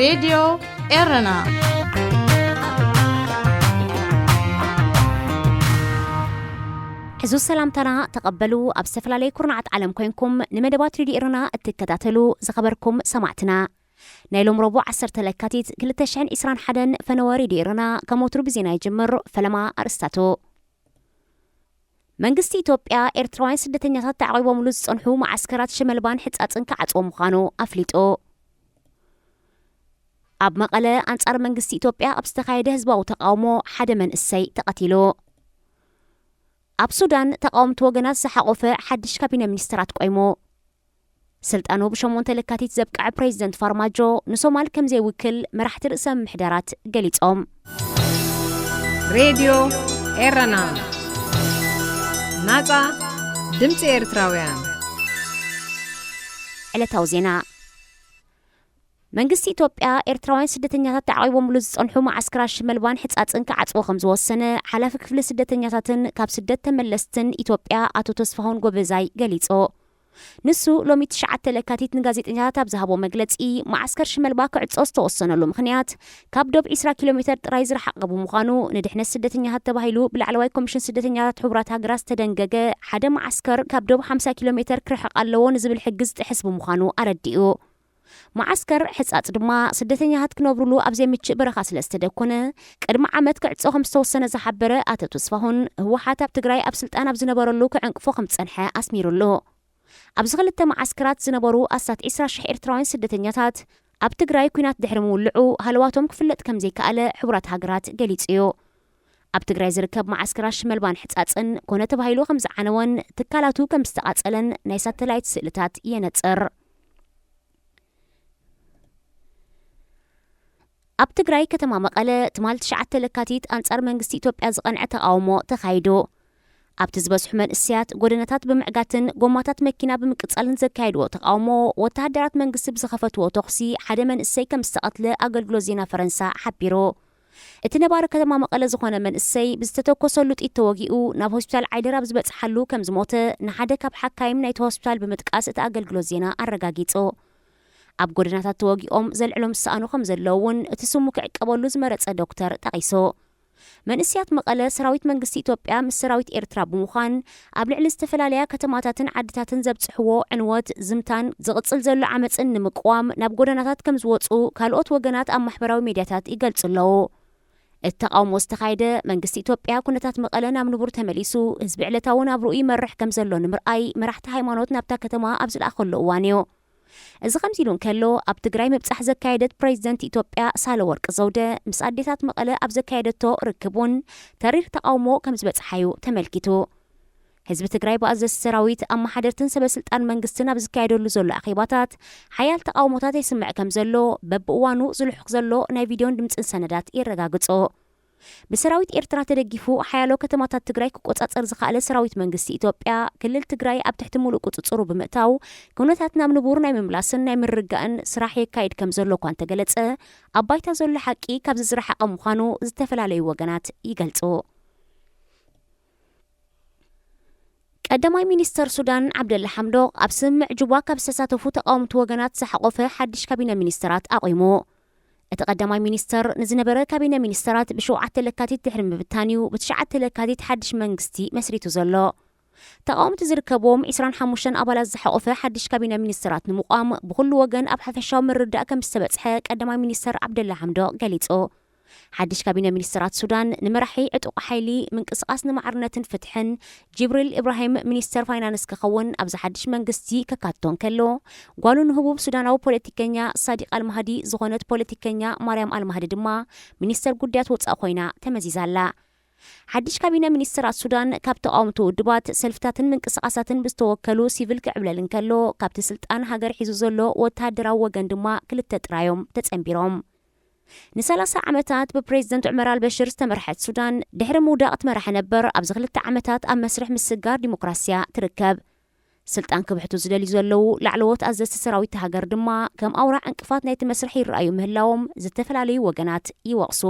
ሬድዮ ኤረና። ሕዙ ሰላምታና ተቐበሉ። ኣብ ዝተፈላለየ ኩርናዓት ዓለም ኮይንኩም ንመደባት ሬድዮ ኤረና እትከታተሉ ዝኸበርኩም ሰማዕትና፣ ናይ ሎም ረቡዕ ዓሰርተ ለካቲት ክልተ ሽሕን ዕስራን ሓደን ፈነወ ሬድዮ ኤረና ከም ወትሩ ብዜና ይጅምር። ፈለማ ኣርእስታቱ። መንግስቲ ኢትዮጵያ ኤርትራውያን ስደተኛታት ተዓቒቦምሉ ዝጸንሑ መዓስከራት ሽመልባን ሕጻጽን ክዓጽዎ ምዃኑ ኣፍሊጡ። ኣብ መቐለ ኣንጻር መንግስቲ ኢትዮጵያ ኣብ ዝተኻየደ ህዝባዊ ተቓውሞ ሓደ መንእሰይ ተቐቲሉ። ኣብ ሱዳን ተቓወምቲ ወገናት ዝሓቖፈ ሓድሽ ካቢነ ሚኒስተራት ቆይሙ። ስልጣኑ ብሸሞንተ ለካቲት ዘብቅዐ ፕሬዚደንት ፋርማጆ ንሶማል ከም ዘይውክል መራሕቲ ርእሰ ምምሕዳራት ገሊጾም። ሬድዮ ኤረና፣ ናጻ ድምጺ ኤርትራውያን። ዕለታዊ ዜና። መንግስቲ ኢትዮጵያ ኤርትራውያን ስደተኛታት ተዓቒቦምሉ ዝጸንሑ መዓስከራት ሽመልባን ሕጻጽን ክዓጽዎ ከም ዝወሰነ ሓላፊ ክፍሊ ስደተኛታትን ካብ ስደት ተመለስትን ኢትዮጵያ ኣቶ ተስፋሁን ጎበዛይ ገሊጹ። ንሱ ሎሚ ትሽዓተ ለካቲት ንጋዜጠኛታት ኣብ ዝሃቦ መግለጺ፣ መዓስከር ሽመልባ ክዕጾ ዝተወሰነሉ ምኽንያት ካብ ዶብ ዕስራ ኪሎ ሜተር ጥራይ ዝረሓቐ ብምዃኑ፣ ንድሕነት ስደተኛታት ተባሂሉ ብላዕለዋይ ኮሚሽን ስደተኛታት ሕቡራት ሃገራት ዝተደንገገ ሓደ መዓስከር ካብ ዶብ ሓምሳ ኪሎ ሜተር ክርሕቕ ኣለዎ ንዝብል ሕጊ ዝጥሕስ ብምዃኑ ኣረዲኡ። መዓስከር ሕጻጽ ድማ ስደተኛታት ክነብሩሉ ኣብ ዘይምችእ በረኻ ስለ ዝተደኮነ፣ ቅድሚ ዓመት ክዕጾ ከም ዝተወሰነ ዝሓበረ ኣቶ ተስፋሁን፣ ህወሓት ኣብ ትግራይ ኣብ ስልጣን ኣብ ዝነበረሉ ክዕንቅፎ ከም ዝጸንሐ ኣስሚሩሉ። ኣብዚ ክልተ መዓስከራት ዝነበሩ ኣስታት ዕስራ ሽሕ ኤርትራውያን ስደተኛታት፣ ኣብ ትግራይ ኲናት ድሕሪ ምውልዑ ሃለዋቶም ክፍለጥ ከም ዘይከኣለ ሕቡራት ሃገራት ገሊጹ እዩ። ኣብ ትግራይ ዝርከብ መዓስከራት ሽመልባን ሕጻጽን ኮነ ተባሂሉ ከም ዝዓነወን ትካላቱ ከም ዝተቓጸለን ናይ ሳተላይት ስእልታት የነጽር። ኣብ ትግራይ ከተማ መቐለ ትማል ትሽዓተ ለካቲት ኣንጻር መንግስቲ ኢትዮጵያ ዝቐንዐ ተቓውሞ ተኻይዱ። ኣብቲ ዝበዝሑ መንእሰያት ጎደናታት ብምዕጋትን ጎማታት መኪና ብምቅጻልን ዘካየድዎ ተቓውሞ፣ ወተሃደራት መንግስቲ ብዝኸፈትዎ ተኹሲ ሓደ መንእሰይ ከም ዝተቐትለ ኣገልግሎት ዜና ፈረንሳ ሓቢሩ። እቲ ነባሪ ከተማ መቐለ ዝኾነ መንእሰይ ብዝተተኮሰሉ ጥይት ተወጊኡ ናብ ሆስፒታል ዓይደር ኣብ ዝበጽሓሉ ከም ዝሞተ ንሓደ ካብ ሓካይም ናይቲ ሆስፒታል ብምጥቃስ እቲ ኣገልግሎት ዜና ኣረጋጊጹ። ኣብ ጎደናታት ተወጊኦም ዘልዕሎም ዝሰኣኑ ከም ዘለዉ እውን እቲ ስሙ ክዕቀበሉ ዝመረጸ ዶክተር ጠቒሱ። መንእሰያት መቐለ ሰራዊት መንግስቲ ኢትዮጵያ ምስ ሰራዊት ኤርትራ ብምዃን ኣብ ልዕሊ ዝተፈላለያ ከተማታትን ዓድታትን ዘብጽሕዎ ዕንወት፣ ዝምታን ዝቕጽል ዘሎ ዓመጽን ንምቅዋም ናብ ጎደናታት ከም ዝወጹ ካልኦት ወገናት ኣብ ማሕበራዊ ሜድያታት ይገልጹ ኣለዉ። እቲ ተቓውሞ ዝተኻየደ መንግስቲ ኢትዮጵያ ኩነታት መቐለ ናብ ንቡር ተመሊሱ ህዝቢ ዕለታዊ ናብርኡ ይመርሕ ከም ዘሎ ንምርኣይ መራሕቲ ሃይማኖት ናብታ ከተማ ኣብ ዝለኣኸሉ እዋን እዩ። እዚ ከምዚ ኢሉ እንከሎ፣ ኣብ ትግራይ ምብጻሕ ዘካየደት ፕሬዚደንት ኢትዮጵያ ሳህለወርቅ ዘውደ ምስ ኣዴታት መቐለ ኣብ ዘካየደቶ ርክብ እውን ተሪር ተቓውሞ ከም ዝበጽሓ እዩ ተመልኪቱ። ህዝቢ ትግራይ ብኣዘዝቲ ሰራዊት፣ ኣመሓደርትን ሰበ ስልጣን መንግስትን ኣብ ዝካየደሉ ዘሎ ኣኼባታት ሓያል ተቓውሞታት የስምዕ ከም ዘሎ በብእዋኑ ዝልሑኽ ዘሎ ናይ ቪድዮን ድምፅን ሰነዳት የረጋግጾ። ብሰራዊት ኤርትራ ተደጊፉ ሓያሎ ከተማታት ትግራይ ክቆጻጸር ዝኸኣለ ሰራዊት መንግስቲ ኢትዮጵያ፣ ክልል ትግራይ ኣብ ትሕቲ ሙሉእ ቁጽጽሩ ብምእታው፣ ኩነታት ናብ ንቡር ናይ ምምላስን ናይ ምርግጋእን ስራሕ የካይድ ከም ዘሎ እኳ እንተገለጸ፣ ኣብ ባይታ ዘሎ ሓቂ ካብዚ ዝረሓቐ ምዃኑ ዝተፈላለዩ ወገናት ይገልጹ። ቀዳማይ ሚኒስተር ሱዳን ዓብደላ ሓምዶክ ኣብ ስምምዕ ጁባ ካብ ዝተሳተፉ ተቓወምቲ ወገናት ዝሓቖፈ ሓድሽ ካቢነ ሚኒስተራት ኣቑሙ። እቲ ቀዳማይ ሚኒስተር ንዝነበረ ካቢነ ሚኒስተራት ብሸውዓተ ለካቲት ድሕሪ ምብታን'ዩ ብትሽዓተ ለካቲት ሓድሽ መንግስቲ መስሪቱ ዘሎ። ተቓወምቲ ዝርከብዎም ዕስራን ሓሙሽተን ኣባላት ዝሓቖፈ ሓድሽ ካቢነ ሚኒስተራት ንምቋም ብኹሉ ወገን ኣብ ሓፈሻዊ ምርዳእ ከም ዝተበጽሐ ቀዳማይ ሚኒስተር ዓብደላ ሓምዶክ ገሊጹ። ሓድሽ ካቢነ ሚኒስተራት ሱዳን ንመራሒ ዕጡቕ ሓይሊ ምንቅስቓስ ንማዕርነትን ፍትሕን ጅብሪል ኢብራሂም ሚኒስተር ፋይናንስ ክኸውን ኣብዚ ሓድሽ መንግስቲ ከካትቶ እንከሎ፣ ጓሉ ንህቡብ ሱዳናዊ ፖለቲከኛ ሳዲቅ ኣልማህዲ ዝኾነት ፖለቲከኛ ማርያም ኣልማህዲ ድማ ሚኒስተር ጉዳያት ወጻኢ ኮይና ተመዚዛ ኣላ። ሓድሽ ካቢነ ሚኒስተራት ሱዳን ካብ ተቓወምቲ ውድባት፣ ሰልፍታትን ምንቅስቓሳትን ብዝተወከሉ ሲቪል ክዕብለል እንከሎ፣ ካብቲ ስልጣን ሃገር ሒዙ ዘሎ ወተሃደራዊ ወገን ድማ ክልተ ጥራዮም ተጸንቢሮም። ንሰላሳ ዓመታት ብፕሬዚደንት ዑመር ኣልበሽር ዝተመርሐት ሱዳን፣ ድሕሪ ምውዳቕ ትመርሐ ነበር፣ ኣብዚ ክልተ ዓመታት ኣብ መስርሕ ምስጋር ዲሞክራስያ ትርከብ። ስልጣን ክብሕቱ ዝደልዩ ዘለዉ ላዕለዎት ኣዘዝቲ ሰራዊት ሃገር ድማ፣ ከም ኣውራ ዕንቅፋት ናይቲ መስርሕ ይረኣዩ ምህላዎም ዝተፈላለዩ ወገናት ይወቕሱ።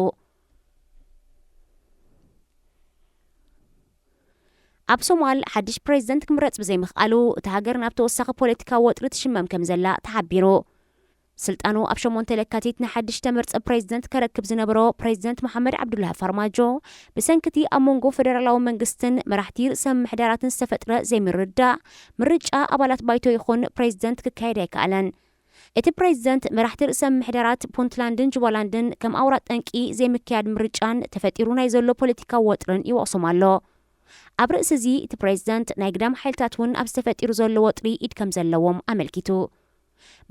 ኣብ ሶማል ሓድሽ ፕሬዚደንት ክምረጽ ብዘይምኽኣሉ፣ እታ ሃገር ናብ ተወሳኺ ፖለቲካዊ ወጥሪ ትሽመም ከም ዘላ ተሓቢሩ። ስልጣኑ ኣብ ሸሞንተ ለካቲት ንሓድሽ ተመርጸ ፕሬዚደንት ከረክብ ዝነበሮ ፕሬዚደንት መሓመድ ዓብዱላሂ ፋርማጆ፣ ብሰንክቲ ኣብ መንጎ ፈደራላዊ መንግስትን መራሕቲ ርእሰ ምምሕዳራትን ዝተፈጥረ ዘይምርድዳእ፣ ምርጫ ኣባላት ባይቶ ይኹን ፕሬዚደንት ክካየድ ኣይከኣለን። እቲ ፕሬዚደንት፣ መራሕቲ ርእሰ ምምሕዳራት ፑንትላንድን ጁባላንድን ከም ኣውራ ጠንቂ ዘይምክያድ ምርጫን ተፈጢሩ ናይ ዘሎ ፖለቲካዊ ወጥርን ይወቕሶም ኣሎ። ኣብ ርእሲ እዚ፣ እቲ ፕሬዚደንት ናይ ግዳም ሓይልታት እውን ኣብዚ ተፈጢሩ ዘሎ ወጥሪ ኢድ ከም ዘለዎም ኣመልኪቱ።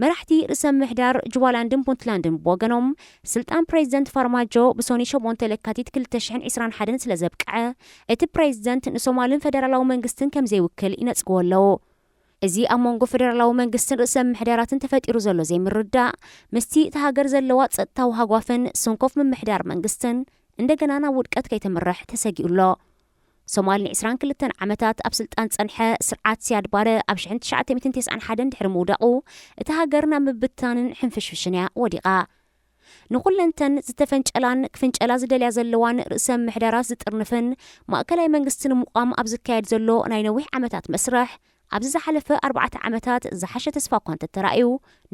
መራሕቲ ርእሰ ምምሕዳር ጁባላንድን ፑንትላንድን ብወገኖም፣ ስልጣን ፕሬዚደንት ፋርማጆ ብሶኒ ሸሞንተ ለካቲት ክልተ ሽሕን ዕስራን ሓደን ስለ ዘብቅዐ፣ እቲ ፕሬዚደንት ንሶማልን ፈደራላዊ መንግስትን ከም ዘይውክል ይነጽግዎ ኣለዉ። እዚ ኣብ መንጎ ፈደራላዊ መንግስትን ርእሰ ምምሕዳራትን ተፈጢሩ ዘሎ ዘይምርዳእ፣ ምስቲ እታ ሃገር ዘለዋ ጸጥታዊ ሃጓፍን ስንኮፍ ምምሕዳር መንግስትን እንደገና ናብ ውድቀት ከይተምርሕ ተሰጊኡ ኣሎ። ሶማል ንዕስራን ክልተን ዓመታት ኣብ ስልጣን ጸንሐ ስርዓት ሲያድ ባረ ኣብ ሽሕን ትሽዓተ ሚእትን ተስዓን ሓደን ድሕሪ ምውዳቑ፣ እታ ሃገር ናብ ምብትታንን ሕንፍሽፍሽን እያ ወዲቓ። ንኹለንተን ዝተፈንጨላን ክፍንጨላ ዝደልያ ዘለዋን ርእሰ ምምሕዳራት ዝጥርንፍን ማእከላይ መንግስቲ ንምቋም ኣብ ዝካየድ ዘሎ ናይ ነዊሕ ዓመታት መስርሕ፣ ኣብዚ ዝሓለፈ ኣርባዕተ ዓመታት ዝሓሸ ተስፋ እኳ እንተተራእዩ፣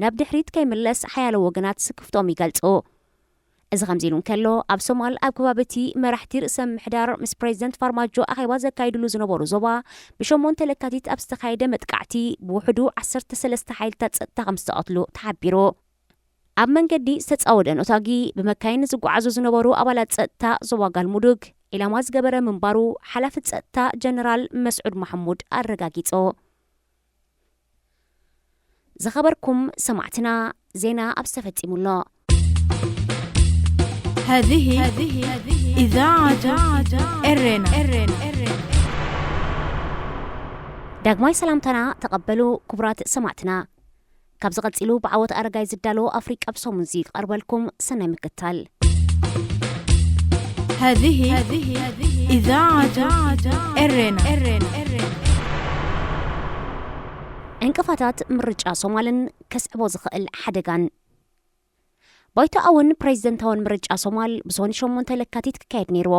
ናብ ድሕሪት ከይምለስ ሓያሎ ወገናት ስክፍቶም ይገልጹ። እዚ ከምዚ ኢሉ እንከሎ፣ ኣብ ሶማል ኣብ ከባቢ እቲ መራሕቲ ርእሰ ምምሕዳር ምስ ፕሬዚደንት ፋርማጆ ኣኼባ ዘካይድሉ ዝነበሩ ዞባ፣ ብሸሞንተ ለካቲት ኣብ ዝተኻየደ መጥቃዕቲ ብውሕዱ ዓሰርተ ሰለስተ ሓይልታት ጸጥታ ከም ዝተቐትሉ ተሓቢሩ። ኣብ መንገዲ ዝተጻወደ ኖታጊ ብመካይን ዝጓዓዙ ዝነበሩ ኣባላት ጸጥታ ዞባ ጋልሙዱግ ዒላማ ዝገበረ ምንባሩ ሓላፊ ጸጥታ ጀነራል መስዑድ ማሕሙድ ኣረጋጊጹ። ዝኸበርኩም ሰማዕትና፣ ዜና ኣብ ዝተፈጺሙ ኣሎ። هذه إذاعة إرينا. ዳግማይ ሰላምታና ተቐበሉ ክቡራት ሰማዕትና። ካብ ዝቐጺሉ ብዓወት ኣረጋይ ዝዳሎ ኣፍሪቃ ብሰሙን እዚ ክቐርበልኩም ሰናይ ምክታል። هذه إذاعة إرينا. ዕንቅፋታት ምርጫ ሶማልን ከስዕቦ ዝኽእል ሓደጋን። ባይቶኣውን ፕሬዚደንታውን ምርጫ ሶማል ብሶኒ ሸሞንተ ለካቲት ክካየድ ነይርዎ።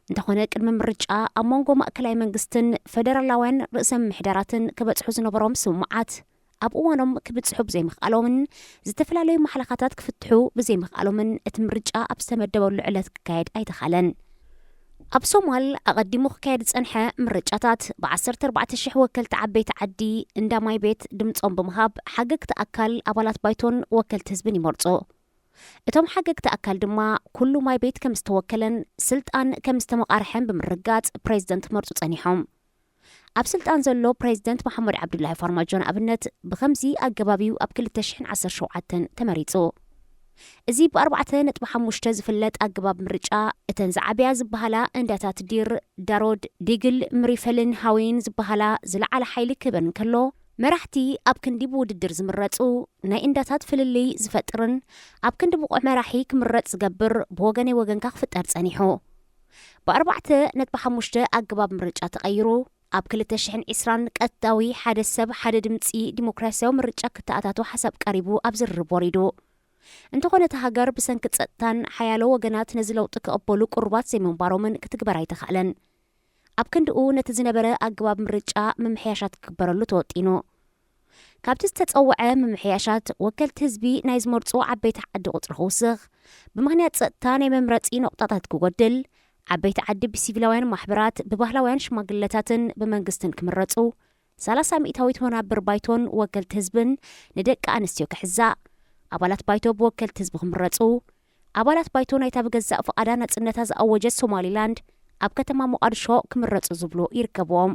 እንተኾነ፣ ቅድሚ ምርጫ ኣብ መንጎ ማእከላይ መንግስትን ፈደራላውያን ርእሰ ምምሕዳራትን ክበጽሑ ዝነበሮም ስምምዓት ኣብ እዋኖም ክብጽሑ ብዘይምኽኣሎምን ዝተፈላለዩ ማሕለኻታት ክፍትሑ ብዘይምኽኣሎምን እቲ ምርጫ ኣብ ዝተመደበሉ ዕለት ክካየድ ኣይተኻለን። ኣብ ሶማል ኣቐዲሙ ክካየድ ዝጸንሐ ምርጫታት ብዓሰርተ ኣርባዕተ ሽሕ ወከልቲ ዓበይቲ ዓዲ እንዳ ማይ ቤት ድምጾም ብምሃብ ሓገግቲ ኣካል ኣባላት ባይቶን ወከልቲ ህዝብን ይመርጹ። እቶም ሓገግቲ ኣካል ድማ ኩሉ ማይ ቤት ከም ዝተወከለን ስልጣን ከም ዝተመቓርሐን ብምርጋጽ ፕሬዚደንት ክመርጹ ጸኒሖም። ኣብ ስልጣን ዘሎ ፕሬዚደንት መሓመድ ዓብዱላሂ ፋርማጆ ንኣብነት ብኸምዚ ኣገባብ እዩ ኣብ ክልተ ሽሕን ዓሰርተ ሸውዓተን ተመሪጹ። እዚ ብኣርባዕተ ነጥቢ ሓሙሽተ ዝፍለጥ ኣገባብ ምርጫ፣ እተን ዝዓበያ ዝበሃላ እንዳታት ዲር፣ ዳሮድ፣ ዲግል፣ ምሪፈልን ሃዌይን ዝበሃላ ዝለዓለ ሓይሊ ክህበን እንከሎ፣ መራሕቲ ኣብ ክንዲ ብውድድር ዝምረጹ፣ ናይ እንዳታት ፍልልይ ዝፈጥርን ኣብ ክንዲ ብቑዕ መራሒ ክምረጽ ዝገብር ብወገነይ ወገንካ ክፍጠር ጸኒሑ። ብኣርባዕተ ነጥቢ ሓሙሽተ ኣገባብ ምርጫ ተቐይሩ፣ ኣብ ክልተ ሽሕን ዕስራን ቀጥታዊ ሓደ ሰብ ሓደ ድምጺ ዲሞክራሲያዊ ምርጫ ክተኣታቶ ሓሳብ ቀሪቡ ኣብ ዝርርብ ወሪዱ። እንተኾነ፣ እታ ሃገር ብሰንኪ ጸጥታን ሓያሎ ወገናት ነዚ ለውጢ ክቕበሉ ቅሩባት ዘይምንባሮምን ክትግበር ኣይተኻእለን። ኣብ ክንድኡ፣ ነቲ ዝነበረ ኣገባብ ምርጫ ምምሕያሻት ክግበረሉ ተወጢኑ። ካብቲ ዝተጸውዐ ምምሕያሻት፣ ወከልቲ ህዝቢ ናይ ዝመርጹ ዓበይቲ ዓዲ ቁጽሪ ክውስኽ፣ ብምኽንያት ጸጥታ ናይ መምረጺ ነቑጣታት ክጎድል፣ ዓበይቲ ዓዲ ብሲቪላውያን ማሕበራት፣ ብባህላውያን ሽማግለታትን ብመንግስትን ክምረጹ፣ ሰላሳ ሚእታዊት ወናብር ባይቶን ወከልቲ ህዝብን ንደቂ ኣንስትዮ ክሕዛእ፣ ኣባላት ባይቶ ብወከልቲ ህዝቢ ክምረጹ፣ ኣባላት ባይቶ ናይታ ብገዛእ ፍቓዳ ናጽነታ ዝኣወጀት ሶማሊላንድ ኣብ ከተማ ሞቓድሾ ክምረጹ ዝብሉ ይርከብዎም።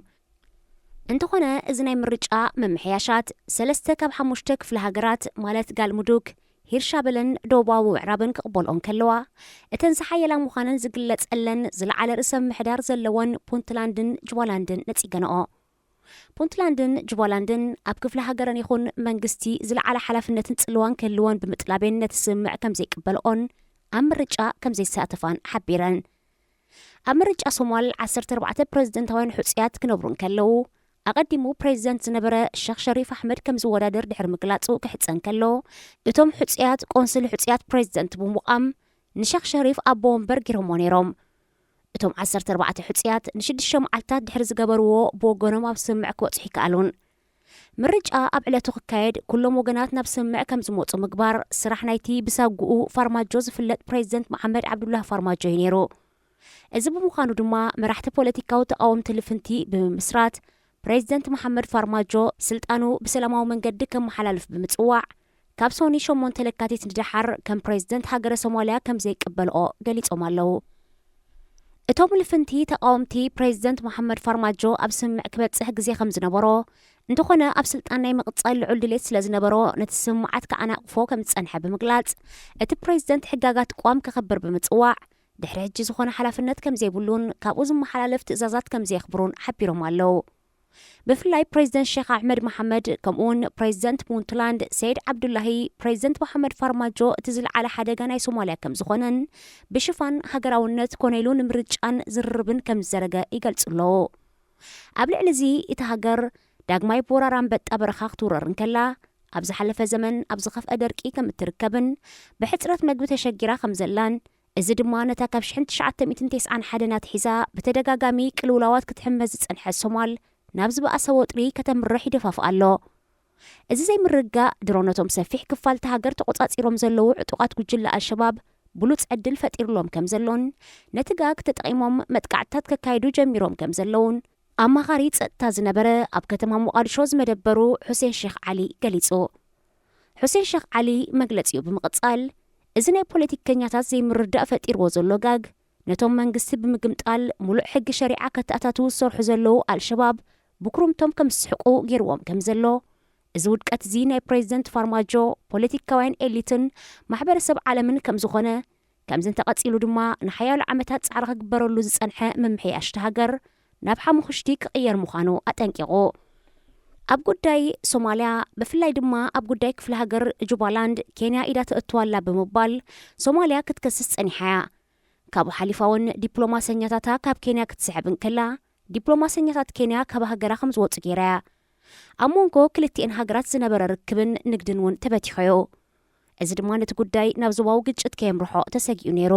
እንተኾነ፣ እዚ ናይ ምርጫ ምምሕያሻት ሰለስተ ካብ ሓሙሽተ ክፍለ ሃገራት፣ ማለት ጋልሙዱግ፣ ሂርሻበለን ደቡባዊ ምዕራብን ክቕበልኦ እንከለዋ፣ እተን ዝሓየላ ምዃነን ዝግለጸለን ዝለዓለ ርእሰ ምምሕዳር ዘለወን ፑንትላንድን ጁባላንድን ነጺገንኦ። ፑንትላንድን ጁባላንድን ኣብ ክፍለ ሃገረን ይኹን መንግስቲ ዝለዓለ ሓላፍነትን ጽልዋን ክህልወን ብምጥላቤን ነቲ ስምምዕ ከም ዘይቅበልኦን ኣብ ምርጫ ከም ዘይሳተፋን ሓቢረን። ኣብ ምርጫ ሶማል ዓሰርተ ኣርባዕተ ፕረዚደንታውያን ሕጹያት ክነብሩ እንከለዉ፣ ኣቐዲሙ ፕሬዚደንት ዝነበረ ሸኽ ሸሪፍ ኣሕመድ ከም ዝወዳደር ድሕሪ ምግላጹ ክሕጸ እንከሎ፣ እቶም ሕጹያት ቆንስል ሕጹያት ፕሬዚደንት ብምዃም ንሸኽ ሸሪፍ ኣቦ ወንበር ገይሮምዎ ነይሮም። እቶም ዓሰርተ ኣርባዕተ ሕጹያት ንሽዱሽተ መዓልታት ድሕሪ ዝገበርዎ ብወገኖም ኣብ ስምምዕ ክበጽሑ ኣይከኣሉን። ምርጫ ኣብ ዕለቱ ክካየድ ኩሎም ወገናት ናብ ስምምዕ ከም ዝመፁ ምግባር ስራሕ ናይቲ ብሳጉኡ ፋርማጆ ዝፍለጥ ፕሬዚደንት መሓመድ ዓብዱላህ ፋርማጆ እዩ ነይሩ። እዚ ብምዃኑ ድማ መራሕቲ ፖለቲካዊ ተቓወምቲ ልፍንቲ ብምምስራት ፕሬዚደንት መሓመድ ፋርማጆ ስልጣኑ ብሰላማዊ መንገዲ ከመሓላልፍ ብምፅዋዕ ካብ ሶኒ ሸሞንተ ለካቲት ንደሓር ከም ፕሬዚደንት ሃገረ ሶማልያ ከም ዘይቅበልኦ ገሊጾም ኣለዉ። እቶም ልፍንቲ ተቓወምቲ ፕሬዚደንት መሓመድ ፋርማጆ ኣብ ስምምዕ ክበጽሕ ግዜ ከም ዝነበሮ፣ እንተኾነ ኣብ ስልጣን ናይ ምቕጻል ልዑል ድሌት ስለ ዝነበሮ ነቲ ስምምዓት ክዓናቕፎ ከም ዝጸንሐ ብምግላጽ፣ እቲ ፕሬዚደንት ሕጋጋት ቅዋም ከኽብር ብምጽዋዕ፣ ድሕሪ ሕጂ ዝኾነ ሓላፍነት ከም ዘይብሉን ካብኡ ዝመሓላለፍ ትእዛዛት ከም ዘየኽብሩን ሓቢሮም ኣለዉ። ብፍላይ ፕሬዚደንት ሼክ ኣሕመድ መሓመድ ከምኡውን ፕሬዚደንት ፑንትላንድ ሰይድ ዓብዱላሂ፣ ፕሬዚደንት መሓመድ ፋርማጆ እቲ ዝለዓለ ሓደጋ ናይ ሶማልያ ከም ዝኾነን ብሽፋን ሃገራውነት ኮነ ኢሉ ንምርጫን ዝርርብን ከም ዝዘረገ ይገልጹ ኣለዉ። ኣብ ልዕሊ እዚ እቲ ሃገር ዳግማይ ብወራር ኣንበጣ በረኻ ክትውረር እንከላ፣ ኣብ ዝሓለፈ ዘመን ኣብ ዝኸፍአ ደርቂ ከም እትርከብን ብሕጽረት መግቢ ተሸጊራ ከም ዘላን፣ እዚ ድማ ነታ ካብ ሽሕን ትሽዓተ ሚእትን ተስዓን ሓደን ኣትሒዛ ብተደጋጋሚ ቅልውላዋት ክትሕመስ ዝጸንሐት ሶማል ናብ ዝበኣሰ ወጥሪ ከተምርሕ ይደፋፍኣ ኣሎ። እዚ ዘይምርግጋእ ድሮ ነቶም ሰፊሕ ክፋል እታ ሃገር ተቖጻጺሮም ዘለዉ ዕጡቓት ጉጅለ ኣልሸባብ ብሉጽ ዕድል ፈጢሩሎም ከም ዘሎን ነቲ ጋግ ተጠቒሞም መጥቃዕትታት ከካይዱ ጀሚሮም ከም ዘለዉን ኣማኻሪ ጸጥታ ዝነበረ ኣብ ከተማ ሞቓድሾ ዝመደበሩ ሑሴን ሼክ ዓሊ ገሊጹ። ሑሴን ሼክ ዓሊ መግለጺኡ ብምቕጻል፣ እዚ ናይ ፖለቲከኛታት ዘይምርዳእ ፈጢርዎ ዘሎ ጋግ፣ ነቶም መንግስቲ ብምግምጣል ሙሉእ ሕጊ ሸሪዓ ከተኣታትዉ ዝሰርሑ ዘለዉ ኣልሸባብ ብኩርምቶም ከም ዝስሕቁ ገይርዎም ከም ዘሎ፣ እዚ ውድቀት እዚ ናይ ፕሬዚደንት ፋርማጆ፣ ፖለቲካውያን ኤሊትን ማሕበረሰብ ዓለምን ከም ዝኾነ፣ ከምዚ እንተቐጺሉ ድማ ንሓያሎ ዓመታት ጻዕሪ ክግበረሉ ዝጸንሐ ምምሕያሽ እታ ሃገር ናብ ሓሙኽሽቲ ክቕየር ምዃኑ ኣጠንቂቑ። ኣብ ጉዳይ ሶማልያ፣ ብፍላይ ድማ ኣብ ጉዳይ ክፍለ ሃገር ጁባላንድ ኬንያ ኢዳ ተእቱ ኣላ ብምባል ሶማልያ ክትከስስ ጸኒሓ እያ። ካብኡ ሓሊፋ እውን ዲፕሎማሰኛታታ ካብ ኬንያ ክትስሕብ እንከላ፣ ዲፕሎማሰኛታት ኬንያ ካብ ሃገራ ከም ዝወጹ ገይራ እያ። ኣብ መንጎ ክልቲኤን ሃገራት ዝነበረ ርክብን ንግድን እውን ተበቲሑ እዩ። እዚ ድማ ነቲ ጉዳይ ናብ ዞባዊ ግጭት ከየምርሖ ተሰጊኡ ነይሩ።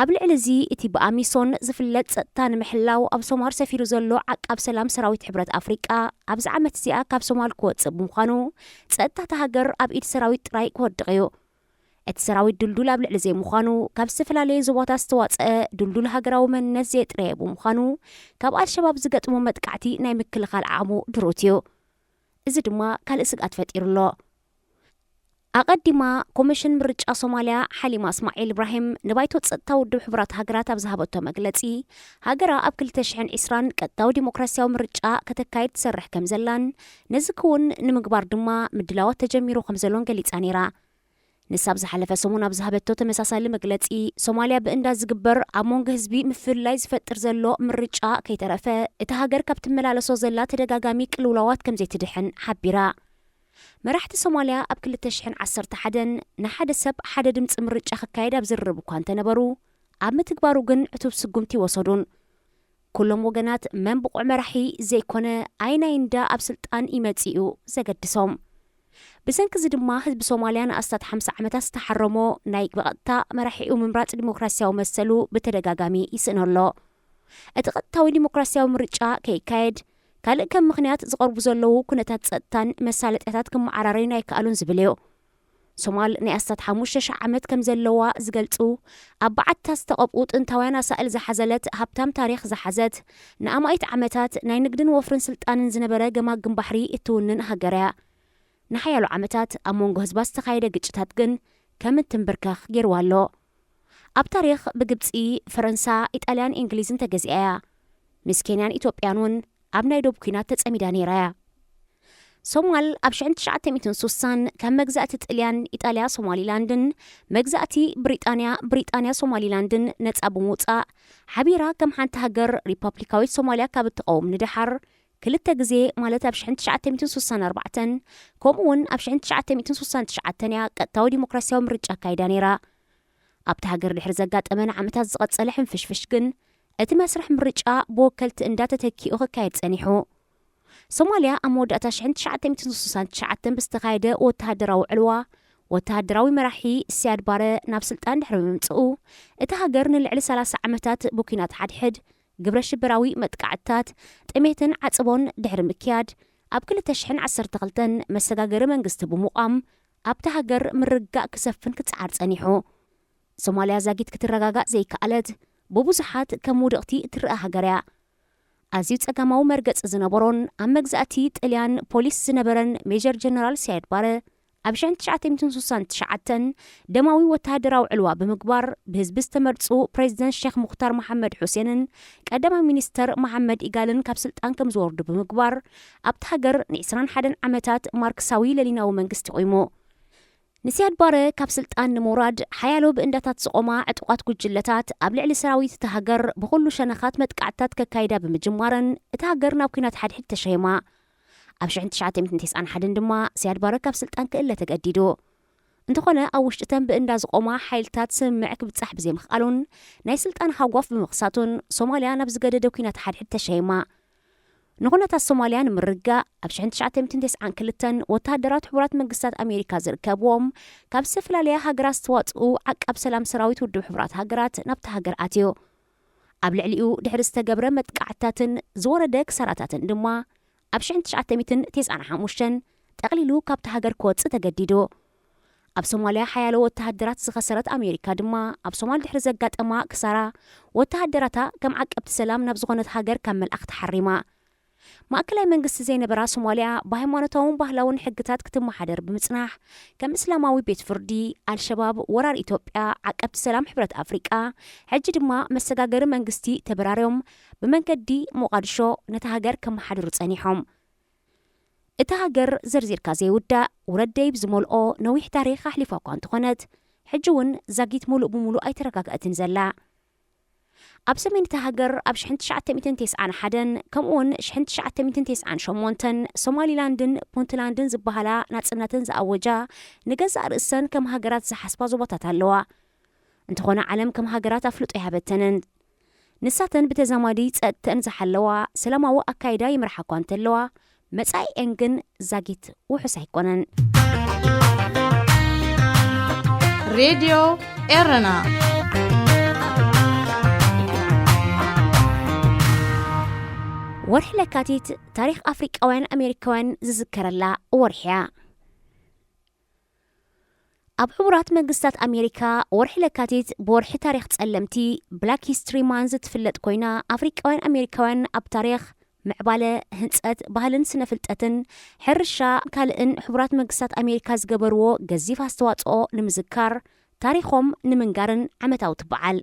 ኣብ ልዕሊ እዚ፣ እቲ ብኣሚሶን ዝፍለጥ ጸጥታ ንምሕላው ኣብ ሶማል ሰፊሩ ዘሎ ዓቃብ ሰላም ሰራዊት ሕብረት ኣፍሪቃ፣ ኣብዚ ዓመት እዚኣ ካብ ሶማል ክወጽእ ብምዃኑ፣ ጸጥታ እታ ሃገር ኣብ ኢድ ሰራዊት ጥራይ ክወድቕ እዩ። እቲ ሰራዊት ድልዱል ኣብ ልዕሊ ዘይምዃኑ፣ ካብ ዝተፈላለዩ ዞባታት ዝተዋጽአ ድልዱል ሃገራዊ መንነት ዘየጥረየ ብምዃኑ፣ ካብ ኣልሸባብ ዝገጥሞ መጥቃዕቲ ናይ ምክልኻል ዓቕሙ ድሩት እዩ። እዚ ድማ ካልእ ስግኣት ፈጢሩ ኣሎ። ኣቐዲማ፣ ኮሚሽን ምርጫ ሶማልያ ሓሊማ እስማዒል ኢብራሂም ንባይቶ ጸጥታ ውድብ ሕቡራት ሃገራት ኣብ ዝሃበቶ መግለጺ፣ ሃገራ ኣብ ክልተ ሽሕን ዕስራን ቀጥታዊ ዲሞክራሲያዊ ምርጫ ከተካይድ ትሰርሕ ከም ዘላን፣ ነዚ ክውን ንምግባር ድማ ምድላዋት ተጀሚሩ ከም ዘሎን ገሊጻ ነይራ። ንሳ ኣብ ዝሓለፈ ሰሙን ኣብ ዝሃበቶ ተመሳሳሊ መግለጺ፣ ሶማልያ ብእንዳ ዝግበር ኣብ መንጎ ህዝቢ ምፍልላይ ዝፈጥር ዘሎ ምርጫ ከይተረፈ፣ እታ ሃገር ካብ ትመላለሶ ዘላ ተደጋጋሚ ቅልውላዋት ከም ዘይትድሕን ሓቢራ። መራሕቲ ሶማልያ ኣብ ክልተ ሽሕን ዓሰርተ ሓደን ንሓደ ሰብ ሓደ ድምጺ ምርጫ ክካየድ ኣብ ዝርርብ እኳ እንተነበሩ፣ ኣብ ምትግባሩ ግን ዕቱብ ስጉምቲ ወሰዱን። ኩሎም ወገናት መን ብቑዕ መራሒ ዘይኮነ፣ ኣየናይ እንዳ ኣብ ስልጣን ይመጽእ እዩ ዘገድሶም። ብሰንኪ እዚ ድማ ህዝቢ ሶማልያ ንኣስታት ሓምሳ ዓመታት ዝተሓረሞ ናይ ብቐጥታ መራሒኡ ምምራጽ ዲሞክራሲያዊ መሰሉ ብተደጋጋሚ ይስእኖ ኣሎ። እቲ ቀጥታዊ ዲሞክራሲያዊ ምርጫ ከይካየድ ካልእ ከም ምኽንያት ዝቐርቡ ዘለዉ ኩነታት ጸጥታን መሳለጥያታት ክመዓራረዩን ኣይከኣሉን ዝብል እዩ። ሶማል ናይ ኣስታት ሓሙሽተ ሽሕ ዓመት ከም ዘለዋ ዝገልጹ ኣብ በዓትታት ዝተቐብኡ ጥንታውያን ኣሳእል ዝሓዘለት ሃብታም ታሪኽ ዝሓዘት ንኣማኢት ዓመታት ናይ ንግድን ወፍርን ስልጣንን ዝነበረ ገማግም ባሕሪ እትውንን ሃገር እያ። ንሓያሎ ዓመታት ኣብ መንጎ ህዝባ ዝተኻየደ ግጭታት ግን ከም እንትንብርከኽ ገይርዋ ኣሎ። ኣብ ታሪኽ ብግብጺ፣ ፈረንሳ፣ ኢጣልያን እንግሊዝን ተገዚኣ እያ። ምስ ኬንያን ኢትዮጵያን እውን ኣብ ናይ ዶብ ኲናት ተጸሚዳ ነይራ እያ። ሶማል ኣብ ሽሕን ትሽዓተ ሚእትን ሱሳን ካብ መግዛእቲ ጥልያን ኢጣልያ ሶማሊላንድን መግዛእቲ ብሪጣንያ ብሪጣንያ ሶማሊላንድን ነጻ ብምውጻእ ሓቢራ ከም ሓንቲ ሃገር ሪፓብሊካዊት ሶማልያ ካብ እትቐውም ንደሓር ክልተ ግዜ ማለት ኣብ ሽሕን ትሽዓተ ሚእትን ሱሳን ኣርባዕተን ከምኡ እውን ኣብ ሽሕን ትሽዓተ ሚእትን ሱሳን ትሽዓተን እያ ቀጥታዊ ዲሞክራሲያዊ ምርጫ ኣካይዳ ነይራ። ኣብቲ ሃገር ድሕሪ ዘጋጠመ ንዓመታት ዝቐጸለ ሕንፍሽፍሽ ግን እቲ መስርሕ ምርጫ ብወከልቲ እንዳ ተተኪኡ ክካየድ ጸኒሑ። ሶማልያ ኣብ መወዳእታ ሽሕን ትሽዓተ ሚእትን ሱሳን ትሽዓተን ብዝተኻየደ ወተሃደራዊ ዕልዋ፣ ወተሃደራዊ መራሒ ሲያድ ባረ ናብ ስልጣን ድሕሪ ምምጽኡ፣ እታ ሃገር ንልዕሊ ሰላሳ ዓመታት ብኲናት ሓድሕድ፣ ግብረ ሽበራዊ መጥቃዕትታት፣ ጥሜትን ዓጽቦን ድሕሪ ምክያድ፣ ኣብ ክልተ ሽሕን ዓሰርተ ክልተን መሰጋገሪ መንግስቲ ብምቋም ኣብታ ሃገር ምርግጋእ ክሰፍን ክጸዓር ጸኒሑ። ሶማልያ ዛጊት ክትረጋጋእ ዘይከኣለት ብብዙሓት ከም ውድቕቲ እትረኣ ሃገር እያ። ኣዝዩ ጸጋማዊ መርገጺ ዝነበሮን ኣብ መግዛእቲ ጥልያን ፖሊስ ዝነበረን ሜጀር ጀነራል ሲያድ ባረ ኣብ ሽሕን ትሽዓተ ሚእትን ስሳን ትሽዓተን ደማዊ ወተሃደራዊ ዕልዋ ብምግባር ብህዝቢ ዝተመርጹ ፕሬዚደንት ሼክ ሙኽታር መሓመድ ሑሴንን ቀዳማይ ሚኒስተር መሓመድ ኢጋልን ካብ ስልጣን ከም ዝወርዱ ብምግባር ኣብቲ ሃገር ን ዕስራን ሓደን ዓመታት ማርክሳዊ ለሊናዊ መንግስቲ ቆይሙ። ንሲያድ ባረ ካብ ስልጣን ንምውራድ ሓያሎ ብእንዳታት ዝቆማ ዕጡቓት ጉጅለታት ኣብ ልዕሊ ሰራዊት እታ ሃገር ብኹሉ ሸነኻት መጥቃዕትታት ከካይዳ ብምጅማረን እታ ሃገር ናብ ኲናት ሓድሕድ ተሸይማ። ኣብ ሽሕን ትሽዓተ ሚእትን ተስዓን ሓደን ድማ ሲያድ ባረ ካብ ስልጣን ክእለ ተገዲዱ። እንተኾነ ኣብ ውሽጢ ተን ብእንዳ ዝቆማ ሓይልታት ስምምዕ ክብጻሕ ብዘይምኽኣሉን ናይ ስልጣን ሃጓፍ ብምኽሳቱን ሶማልያ ናብ ዝገደደ ኲናት ሓድሕድ ተሸይማ። ንኹነታት ሶማልያ ንምርግጋእ ኣብ ሽሕን ትሽዓተ ሚእትን ተስዓን ክልተን ወተሃደራት ሕቡራት መንግስታት ኣሜሪካ ዝርከብዎም ካብ ዝተፈላለያ ሃገራት ዝተዋፅኡ ዓቃብ ሰላም ሰራዊት ውድብ ሕቡራት ሃገራት ናብታ ሃገር ኣትዩ። ኣብ ልዕሊኡ ድሕሪ ዝተገብረ መጥቃዕትታትን ዝወረደ ክሳራታትን ድማ ኣብ ሽሕን ትሽዓተ ሚእትን ተስዓን ሓሙሽተን ጠቕሊሉ ካብታ ሃገር ክወፅእ ተገዲዱ። ኣብ ሶማልያ ሓያሎ ወተሃደራት ዝኸሰረት ኣሜሪካ ድማ ኣብ ሶማል ድሕሪ ዘጋጠማ ክሳራ ወተሃደራታ ከም ዓቀብቲ ሰላም ናብ ዝኾነት ሃገር ካብ ምልኣኽ ተሓሪማ። ማእከላይ መንግስቲ ዘይነበራ ሶማልያ ብሃይማኖታውን ባህላውን ሕግታት ክትመሓደር ብምጽናሕ ከም እስላማዊ ቤት ፍርዲ፣ ኣልሸባብ፣ ወራር ኢትዮጵያ፣ ዓቀብቲ ሰላም ሕብረት ኣፍሪቃ፣ ሕጂ ድማ መሰጋገሪ መንግስቲ ተበራርዮም ብመንገዲ ሞቓድሾ ነታ ሃገር ከመሓድሩ ጸኒሖም። እታ ሃገር ዘርዚርካ ዘይውዳእ ውረድ ደይብ ዝመልኦ ነዊሕ ታሪኽ ኣሕሊፋ እኳ እንተኾነት ሕጂ እውን ዛጊት ሙሉእ ብሙሉእ ኣይተረጋግአትን ዘላ። ኣብ ሰሜን እታ ሃገር ኣብ ሽሕን ትሽዓተ ሚእትን ተስዓን ሓደን ከምኡ እውን ሽሕን ትሽዓተ ሚእትን ተስዓን ሸሞንተን ሶማሊላንድን ፑንትላንድን ዝበሃላ ናጽነተን ዝኣወጃ ንገዛእ ርእሰን ከም ሃገራት ዝሓስባ ዞባታት ኣለዋ። እንተኾነ ዓለም ከም ሃገራት ኣፍልጦ ይሃበተንን። ንሳተን ብተዛማዲ ጸጥተን ዝሓለዋ ሰላማዊ ኣካይዳ ይምርሓ እኳ እንተለዋ መጻኢኤን ግን ዛጊት ውሑስ ኣይኮነን። ሬድዮ ኤረና። ወርሒ ለካቲት ታሪኽ ኣፍሪቃውያን ኣሜሪካውያን ዝዝከረላ ወርሒ እያ። ኣብ ሕቡራት መንግስታት ኣሜሪካ ወርሒ ለካቲት ብወርሒ ታሪኽ ጸለምቲ ብላክ ሂስትሪ ማንዝ ትፍለጥ ኮይና ኣፍሪቃውያን ኣሜሪካውያን ኣብ ታሪኽ ምዕባለ፣ ህንጸት፣ ባህልን ስነ ፍልጠትን፣ ሕርሻ ካልእን ሕቡራት መንግስታት ኣሜሪካ ዝገበርዎ ገዚፍ ኣስተዋጽኦ ንምዝካር ታሪኾም ንምንጋርን ዓመታዊ ትበዓል።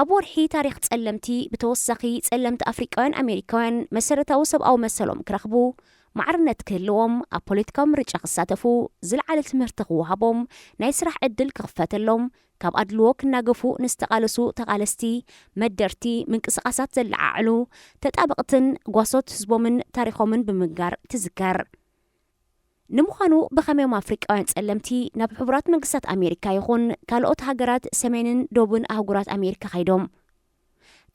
ኣብ ወርሒ ታሪኽ ጸለምቲ ብተወሳኺ ጸለምቲ ኣፍሪቃውያን ኣሜሪካውያን መሰረታዊ ሰብኣዊ መሰሎም ክረኽቡ፣ ማዕርነት ክህልዎም፣ ኣብ ፖለቲካዊ ምርጫ ክሳተፉ፣ ዝለዓለ ትምህርቲ ክወሃቦም፣ ናይ ስራሕ ዕድል ክኽፈተሎም፣ ካብ ኣድልዎ ክናገፉ ንዝተቓለሱ ተቓለስቲ፣ መደርቲ፣ ምንቅስቓሳት ዘለዓዕሉ፣ ተጣበቕትን ጓሶት ህዝቦምን ታሪኾምን ብምንጋር ትዝከር። ንምዃኑ ብኸመዮም ኣፍሪቃውያን ጸለምቲ ናብ ሕቡራት መንግስታት ኣሜሪካ ይኹን ካልኦት ሃገራት ሰሜንን ደቡብን ኣህጉራት ኣሜሪካ ከይዶም?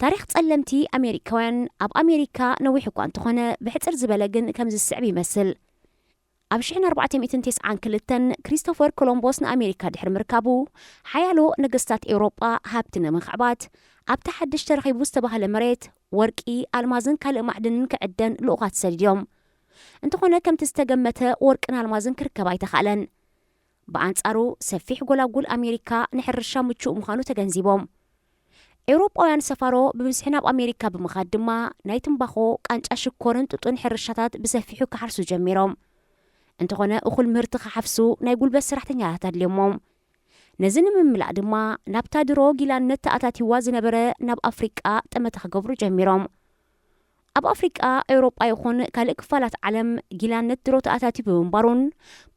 ታሪኽ ጸለምቲ ኣሜሪካውያን ኣብ ኣሜሪካ ነዊሕ እኳ እንተኾነ ብሕጽር ዝበለ ግን ከም ዝስዕብ ይመስል። ኣብ ሽሕን ኣርባዕተ ሚእትን ተስዓን ክልተን ክሪስቶፈር ኮሎምቦስ ንኣሜሪካ ድሕሪ ምርካቡ ሓያሎ ነገስታት ኤውሮጳ ሃብቲ ንምኽዕባት ኣብቲ ሓድሽ ተረኺቡ ዝተባህለ መሬት ወርቂ፣ ኣልማዝን ካልእ ማዕድንን ክዕደን ልኡኻት ሰዲዶም። እንተኾነ ከምቲ ዝተገመተ ወርቅን ኣልማዝን ክርከብ ኣይተኻእለን። ብኣንጻሩ ሰፊሕ ጎላጉል ኣሜሪካ ንሕርሻ ምቹእ ምዃኑ ተገንዚቦም። ኤውሮጳውያን ሰፋሮ ብብዝሒ ናብ ኣሜሪካ ብምኻድ ድማ ናይ ትምባኾ፣ ቃንጫ ሽኮርን ጡጥን ሕርሻታት ብሰፊሑ ክሓርሱ ጀሚሮም። እንተኾነ እኹል ምህርቲ ክሓፍሱ ናይ ጉልበት ሰራሕተኛታት ኣድልዮሞም። ነዚ ንምምላእ ድማ ናብታ ድሮ ጊላነት ተኣታቲዋ ዝነበረ ናብ ኣፍሪቃ ጠመተ ክገብሩ ጀሚሮም። ኣብ ኣፍሪቃ፣ ኤውሮጳ ይኹን ካልእ ክፋላት ዓለም ጊላነት ድሮ ተኣታትዩ ብምንባሩን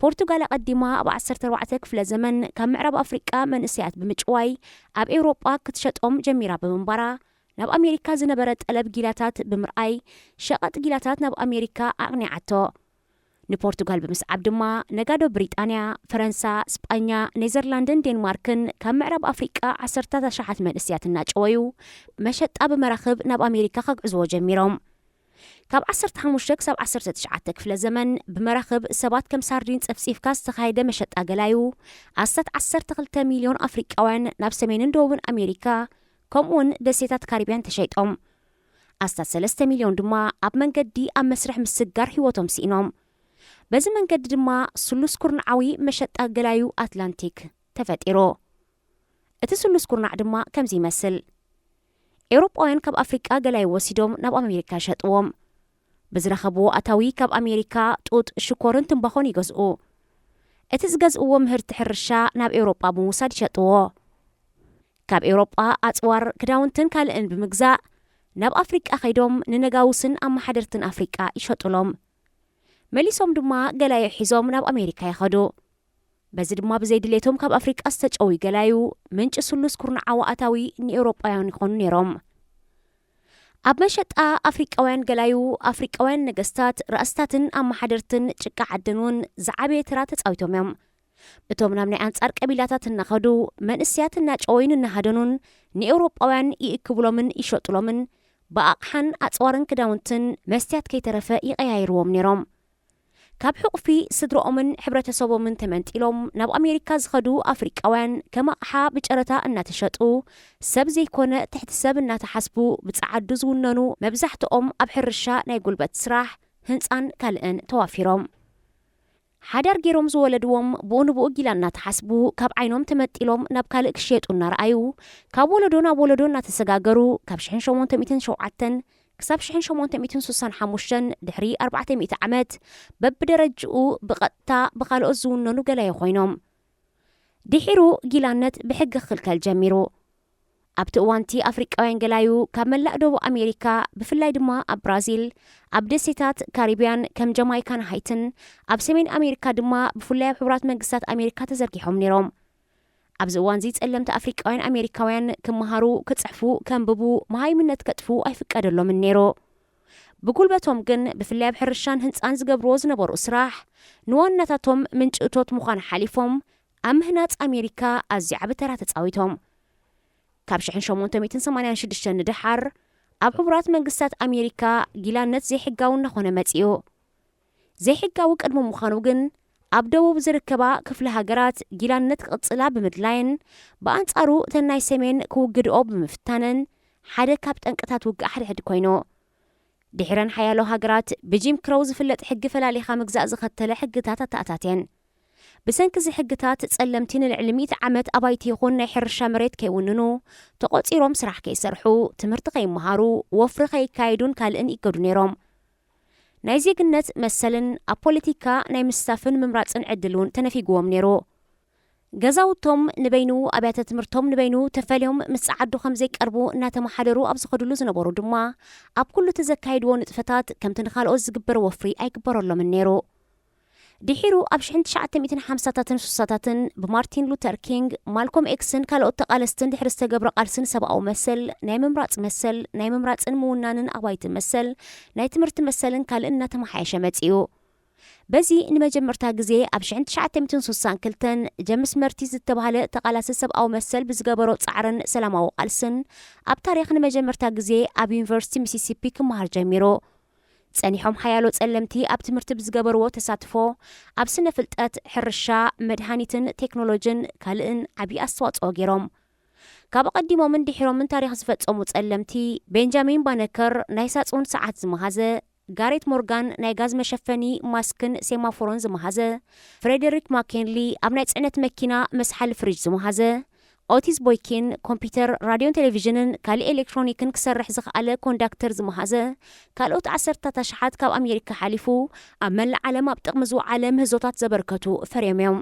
ፖርቱጋል ኣቐዲማ ኣብ ዓሰርተ ኣርባዕተ ክፍለ ዘመን ካብ ምዕራብ ኣፍሪቃ መንእሰያት ብምጭዋይ ኣብ ኤውሮጳ ክትሸጦም ጀሚራ ብምንባራ ናብ ኣሜሪካ ዝነበረ ጠለብ ጊላታት ብምርኣይ ሸቐጥ ጊላታት ናብ ኣሜሪካ ኣቕኒዓቶ። ንፖርቱጋል ብምስዓብ ድማ ነጋዶ ብሪጣንያ፣ ፈረንሳ፣ ስጳኛ፣ ኔዘርላንድን ዴንማርክን ካብ ምዕራብ ኣፍሪቃ ዓሰርታት ኣሽሓት መንእስያት እናጨወዩ መሸጣ ብመራኽብ ናብ ኣሜሪካ ከግዕዝዎ ጀሚሮም። ካብ ዓሰርተ ሓሙሽተ ክሳብ ዓሰርተ ትሽዓተ ክፍለ ዘመን ብመራኽብ ሰባት ከም ሳርዲን ጸፍጺፍካ ዝተኻየደ መሸጣ ገላዩ ኣስታት ዓሰርተ ክልተ ሚልዮን ኣፍሪቃውያን ናብ ሰሜንን ደቡብን ኣሜሪካ ከምኡውን ደሴታት ካሪብያን ተሸይጦም። ኣስታት ሰለስተ ሚልዮን ድማ ኣብ መንገዲ ኣብ መስርሕ ምስጋር ህይወቶም ስኢኖም። በዚ መንገዲ ድማ ስሉስ ኩርንዓዊ መሸጣ ገላዩ ኣትላንቲክ ተፈጢሩ። እቲ ስሉስ ኩርናዕ ድማ ከምዚ ይመስል። ኤውሮጳውያን ካብ ኣፍሪቃ ገላዩ ወሲዶም ናብ ኣሜሪካ ይሸጥዎም። ብዝረኸብዎ ኣታዊ ካብ ኣሜሪካ ጡጥ፣ ሽኮርን ትምባኾን ይገዝኡ። እቲ ዝገዝእዎ ምህርቲ ሕርሻ ናብ ኤውሮጳ ብምውሳድ ይሸጥዎ። ካብ ኤውሮጳ ኣጽዋር፣ ክዳውንትን ካልእን ብምግዛእ ናብ ኣፍሪቃ ከይዶም ንነጋውስን ኣመሓደርትን ኣፍሪቃ ይሸጡሎም። መሊሶም ድማ ገላዩ ሒዞም ናብ ኣሜሪካ ይኸዱ። በዚ ድማ ብዘይ ድሌቶም ካብ ኣፍሪቃ ዝተጨውዩ ገላዩ ምንጪ ስሉስ ኩርንዓዊ ኣታዊ ንኤውሮጳውያን ይኾኑ ነይሮም። ኣብ መሸጣ ኣፍሪቃውያን ገላዩ ኣፍሪቃውያን ነገስታት፣ ራእስታትን ኣመሓደርትን ጭቃ ዓድን እውን ዝዓበየ ተራ ተጻዊቶም እዮም። እቶም ናብ ናይ ኣንጻር ቀቢላታት እናኸዱ መንእስያት እናጨወዩን እናሃደኑን ንኤውሮጳውያን ይእክብሎምን ይሸጡሎምን፣ ብኣቕሓን ኣጽዋርን ክዳውንትን መስትያት ከይተረፈ ይቐያይርዎም ነይሮም። ካብ ሕቑፊ ስድራኦምን ሕብረተሰቦምን ተመንጢሎም ናብ ኣሜሪካ ዝኸዱ ኣፍሪቃውያን ከም ኣቕሓ ብጨረታ እናተሸጡ፣ ሰብ ዘይኮነ ትሕቲ ሰብ እናተሓስቡ ብጸዓዱ ዝውነኑ፣ መብዛሕትኦም ኣብ ሕርሻ ናይ ጉልበት ስራሕ፣ ህንጻን ካልእን ተዋፊሮም። ሓዳር ገይሮም ዝወለድዎም ብኡ ንብኡ ጊላ እናተሓስቡ ካብ ዓይኖም ተመጢሎም ናብ ካልእ ክሽየጡ እናረኣዩ፣ ካብ ወለዶ ናብ ወለዶ እናተሰጋገሩ፣ ካብ ሽሕን ሸሞንተ ሚእትን ሸውዓተን ክሳብ ሽሕን ሸሞንተ ሚእትን ስሳን ሓሙሽተን፣ ድሕሪ ኣርባዕተ ሚእቲ ዓመት፣ በብደረጅኡ ብቐጥታ ብኻልኦት ዝውነኑ ገላዩ ኮይኖም። ድሒሩ ጊላነት ብሕጊ ክኽልከል ጀሚሩ። ኣብቲ እዋንቲ ኣፍሪቃውያን ገላዩ ካብ መላእ ደቡብ ኣሜሪካ፣ ብፍላይ ድማ ኣብ ብራዚል፣ ኣብ ደሴታት ካሪብያን ከም ጀማይካን ሃይትን፣ ኣብ ሰሜን ኣሜሪካ ድማ ብፍላይ ኣብ ሕቡራት መንግስታት ኣሜሪካ ተዘርጊሖም ነይሮም። ኣብዚ እዋንዚ ጸለምቲ ኣፍሪቃውያን ኣሜሪካውያን ክመሃሩ፣ ክጽሕፉ፣ ከንብቡ፣ መሃይምነት ከጥፉ ኣይፍቀደሎምን ነይሩ። ብጉልበቶም ግን ብፍላይ ኣብ ሕርሻን ህንጻን ዝገብርዎ ዝነበሩ ስራሕ ንዋናታቶም ምንጪ እቶት ምዃን ሓሊፎም ኣብ ምህናጽ ኣሜሪካ ኣዝዩ ዓቢ ተራ ተጻዊቶም። ካብ ሽሕን ሸሞንተ ሚእትን ሰማንያን ሽዱሽተን ንደሓር ኣብ ሕቡራት መንግስታት ኣሜሪካ ጊላነት ዘይሕጋዊ እናኾነ መጺኡ። ዘይሕጋዊ ቅድሚ ምዃኑ ግን ኣብ ደቡብ ዝርከባ ክፍለ ሃገራት ጊላነት ክቕጽላ ብምድላየን ብኣንጻሩ እተን ናይ ሰሜን ክውግድኦ ብምፍታነን ሓደ ካብ ጠንቅታት ውግእ ሓድሕድ ኮይኑ። ድሒረን ሓያሎ ሃገራት ብጂም ክሮው ዝፍለጥ ሕጊ ፈላሊኻ ምግዛእ ዝኸተለ ሕግታት ኣተኣታትየን። ብሰንኪ እዚ ሕግታት ጸለምቲ ንልዕሊ ሚእቲ ዓመት ኣባይቲ ይኹን ናይ ሕርሻ መሬት ከይውንኑ፣ ተቖጺሮም ስራሕ ከይሰርሑ፣ ትምህርቲ ከይመሃሩ፣ ወፍሪ ከይካየዱን ካልእን ይገዱ ነይሮም። ናይ ዜግነት መሰልን ኣብ ፖለቲካ ናይ ምስታፍን ምምራጽን ዕድል እውን ተነፊግዎም ነይሩ። ገዛውቶም ንበይኑ፣ ኣብያተ ትምህርቶም ንበይኑ ተፈልዮም ምስ ጸዓዱ ከም ዘይቀርቡ እናተመሓደሩ ኣብ ዝኸድሉ ዝነበሩ ድማ ኣብ ኩሉ እቲ ዘካየድዎ ንጥፈታት ከምቲ ንኻልኦት ዝግበር ወፍሪ ኣይግበረሎምን ነይሩ። ድሒሩ ኣብ ሽሕን ትሽዓተ ሚእትን ሓምሳታትን ስሳታትን ብማርቲን ሉተር ኪንግ፣ ማልኮም ኤክስን ካልኦት ተቓለስትን ድሕሪ ዝተገብረ ቃልሲ ንሰብኣዊ መሰል፣ ናይ ምምራጽ መሰል፣ ናይ ምምራጽን ምውናንን ኣባይቲ መሰል፣ ናይ ትምህርቲ መሰልን ካልእን እናተመሓየሸ መጺኡ። በዚ ንመጀመርታ ግዜ ኣብ ሽሕን ትሽዓተ ሚእትን ስሳን ክልተን ጀምስ መርቲስ ዝተባህለ ተቓላሲ ሰብኣዊ መሰል ብዝገበሮ ጻዕርን ሰላማዊ ቃልስን ኣብ ታሪኽ ንመጀመርታ ግዜ ኣብ ዩኒቨርሲቲ ሚሲሲፒ ክመሃር ጀሚሩ። ጸኒሖም ሓያሎ ጸለምቲ ኣብ ትምህርቲ ብዝገበርዎ ተሳትፎ ኣብ ስነ ፍልጠት፣ ሕርሻ፣ መድሃኒትን ቴክኖሎጅን ካልእን ዓቢ ኣስተዋጽኦ ገይሮም። ካብ ኣቐዲሞምን ድሒሮምን ታሪኽ ዝፈጸሙ ጸለምቲ፣ ቤንጃሚን ባነከር ናይ ሳጹን ሰዓት ዝመሃዘ፣ ጋሬት ሞርጋን ናይ ጋዝ መሸፈኒ ማስክን ሴማፎሮን ዝመሃዘ፣ ፍሬደሪክ ማኬንሊ ኣብ ናይ ጽዕነት መኪና መስሓሊ ፍሪጅ ዝመሃዘ፣ ኦቲስ ቦይኪን ኮምፒተር፣ ራድዮን ቴሌቪዥንን ካልእ ኤሌክትሮኒክን ክሰርሕ ዝኸኣለ ኮንዳክተር ዝመሃዘ፣ ካልኦት ዓሰርታት ኣሽሓት ካብ ኣሜሪካ ሓሊፉ ኣብ መላእ ዓለም ኣብ ጥቕሚ ዝወዓለ ምህዞታት ዘበርከቱ ፈርዮም እዮም።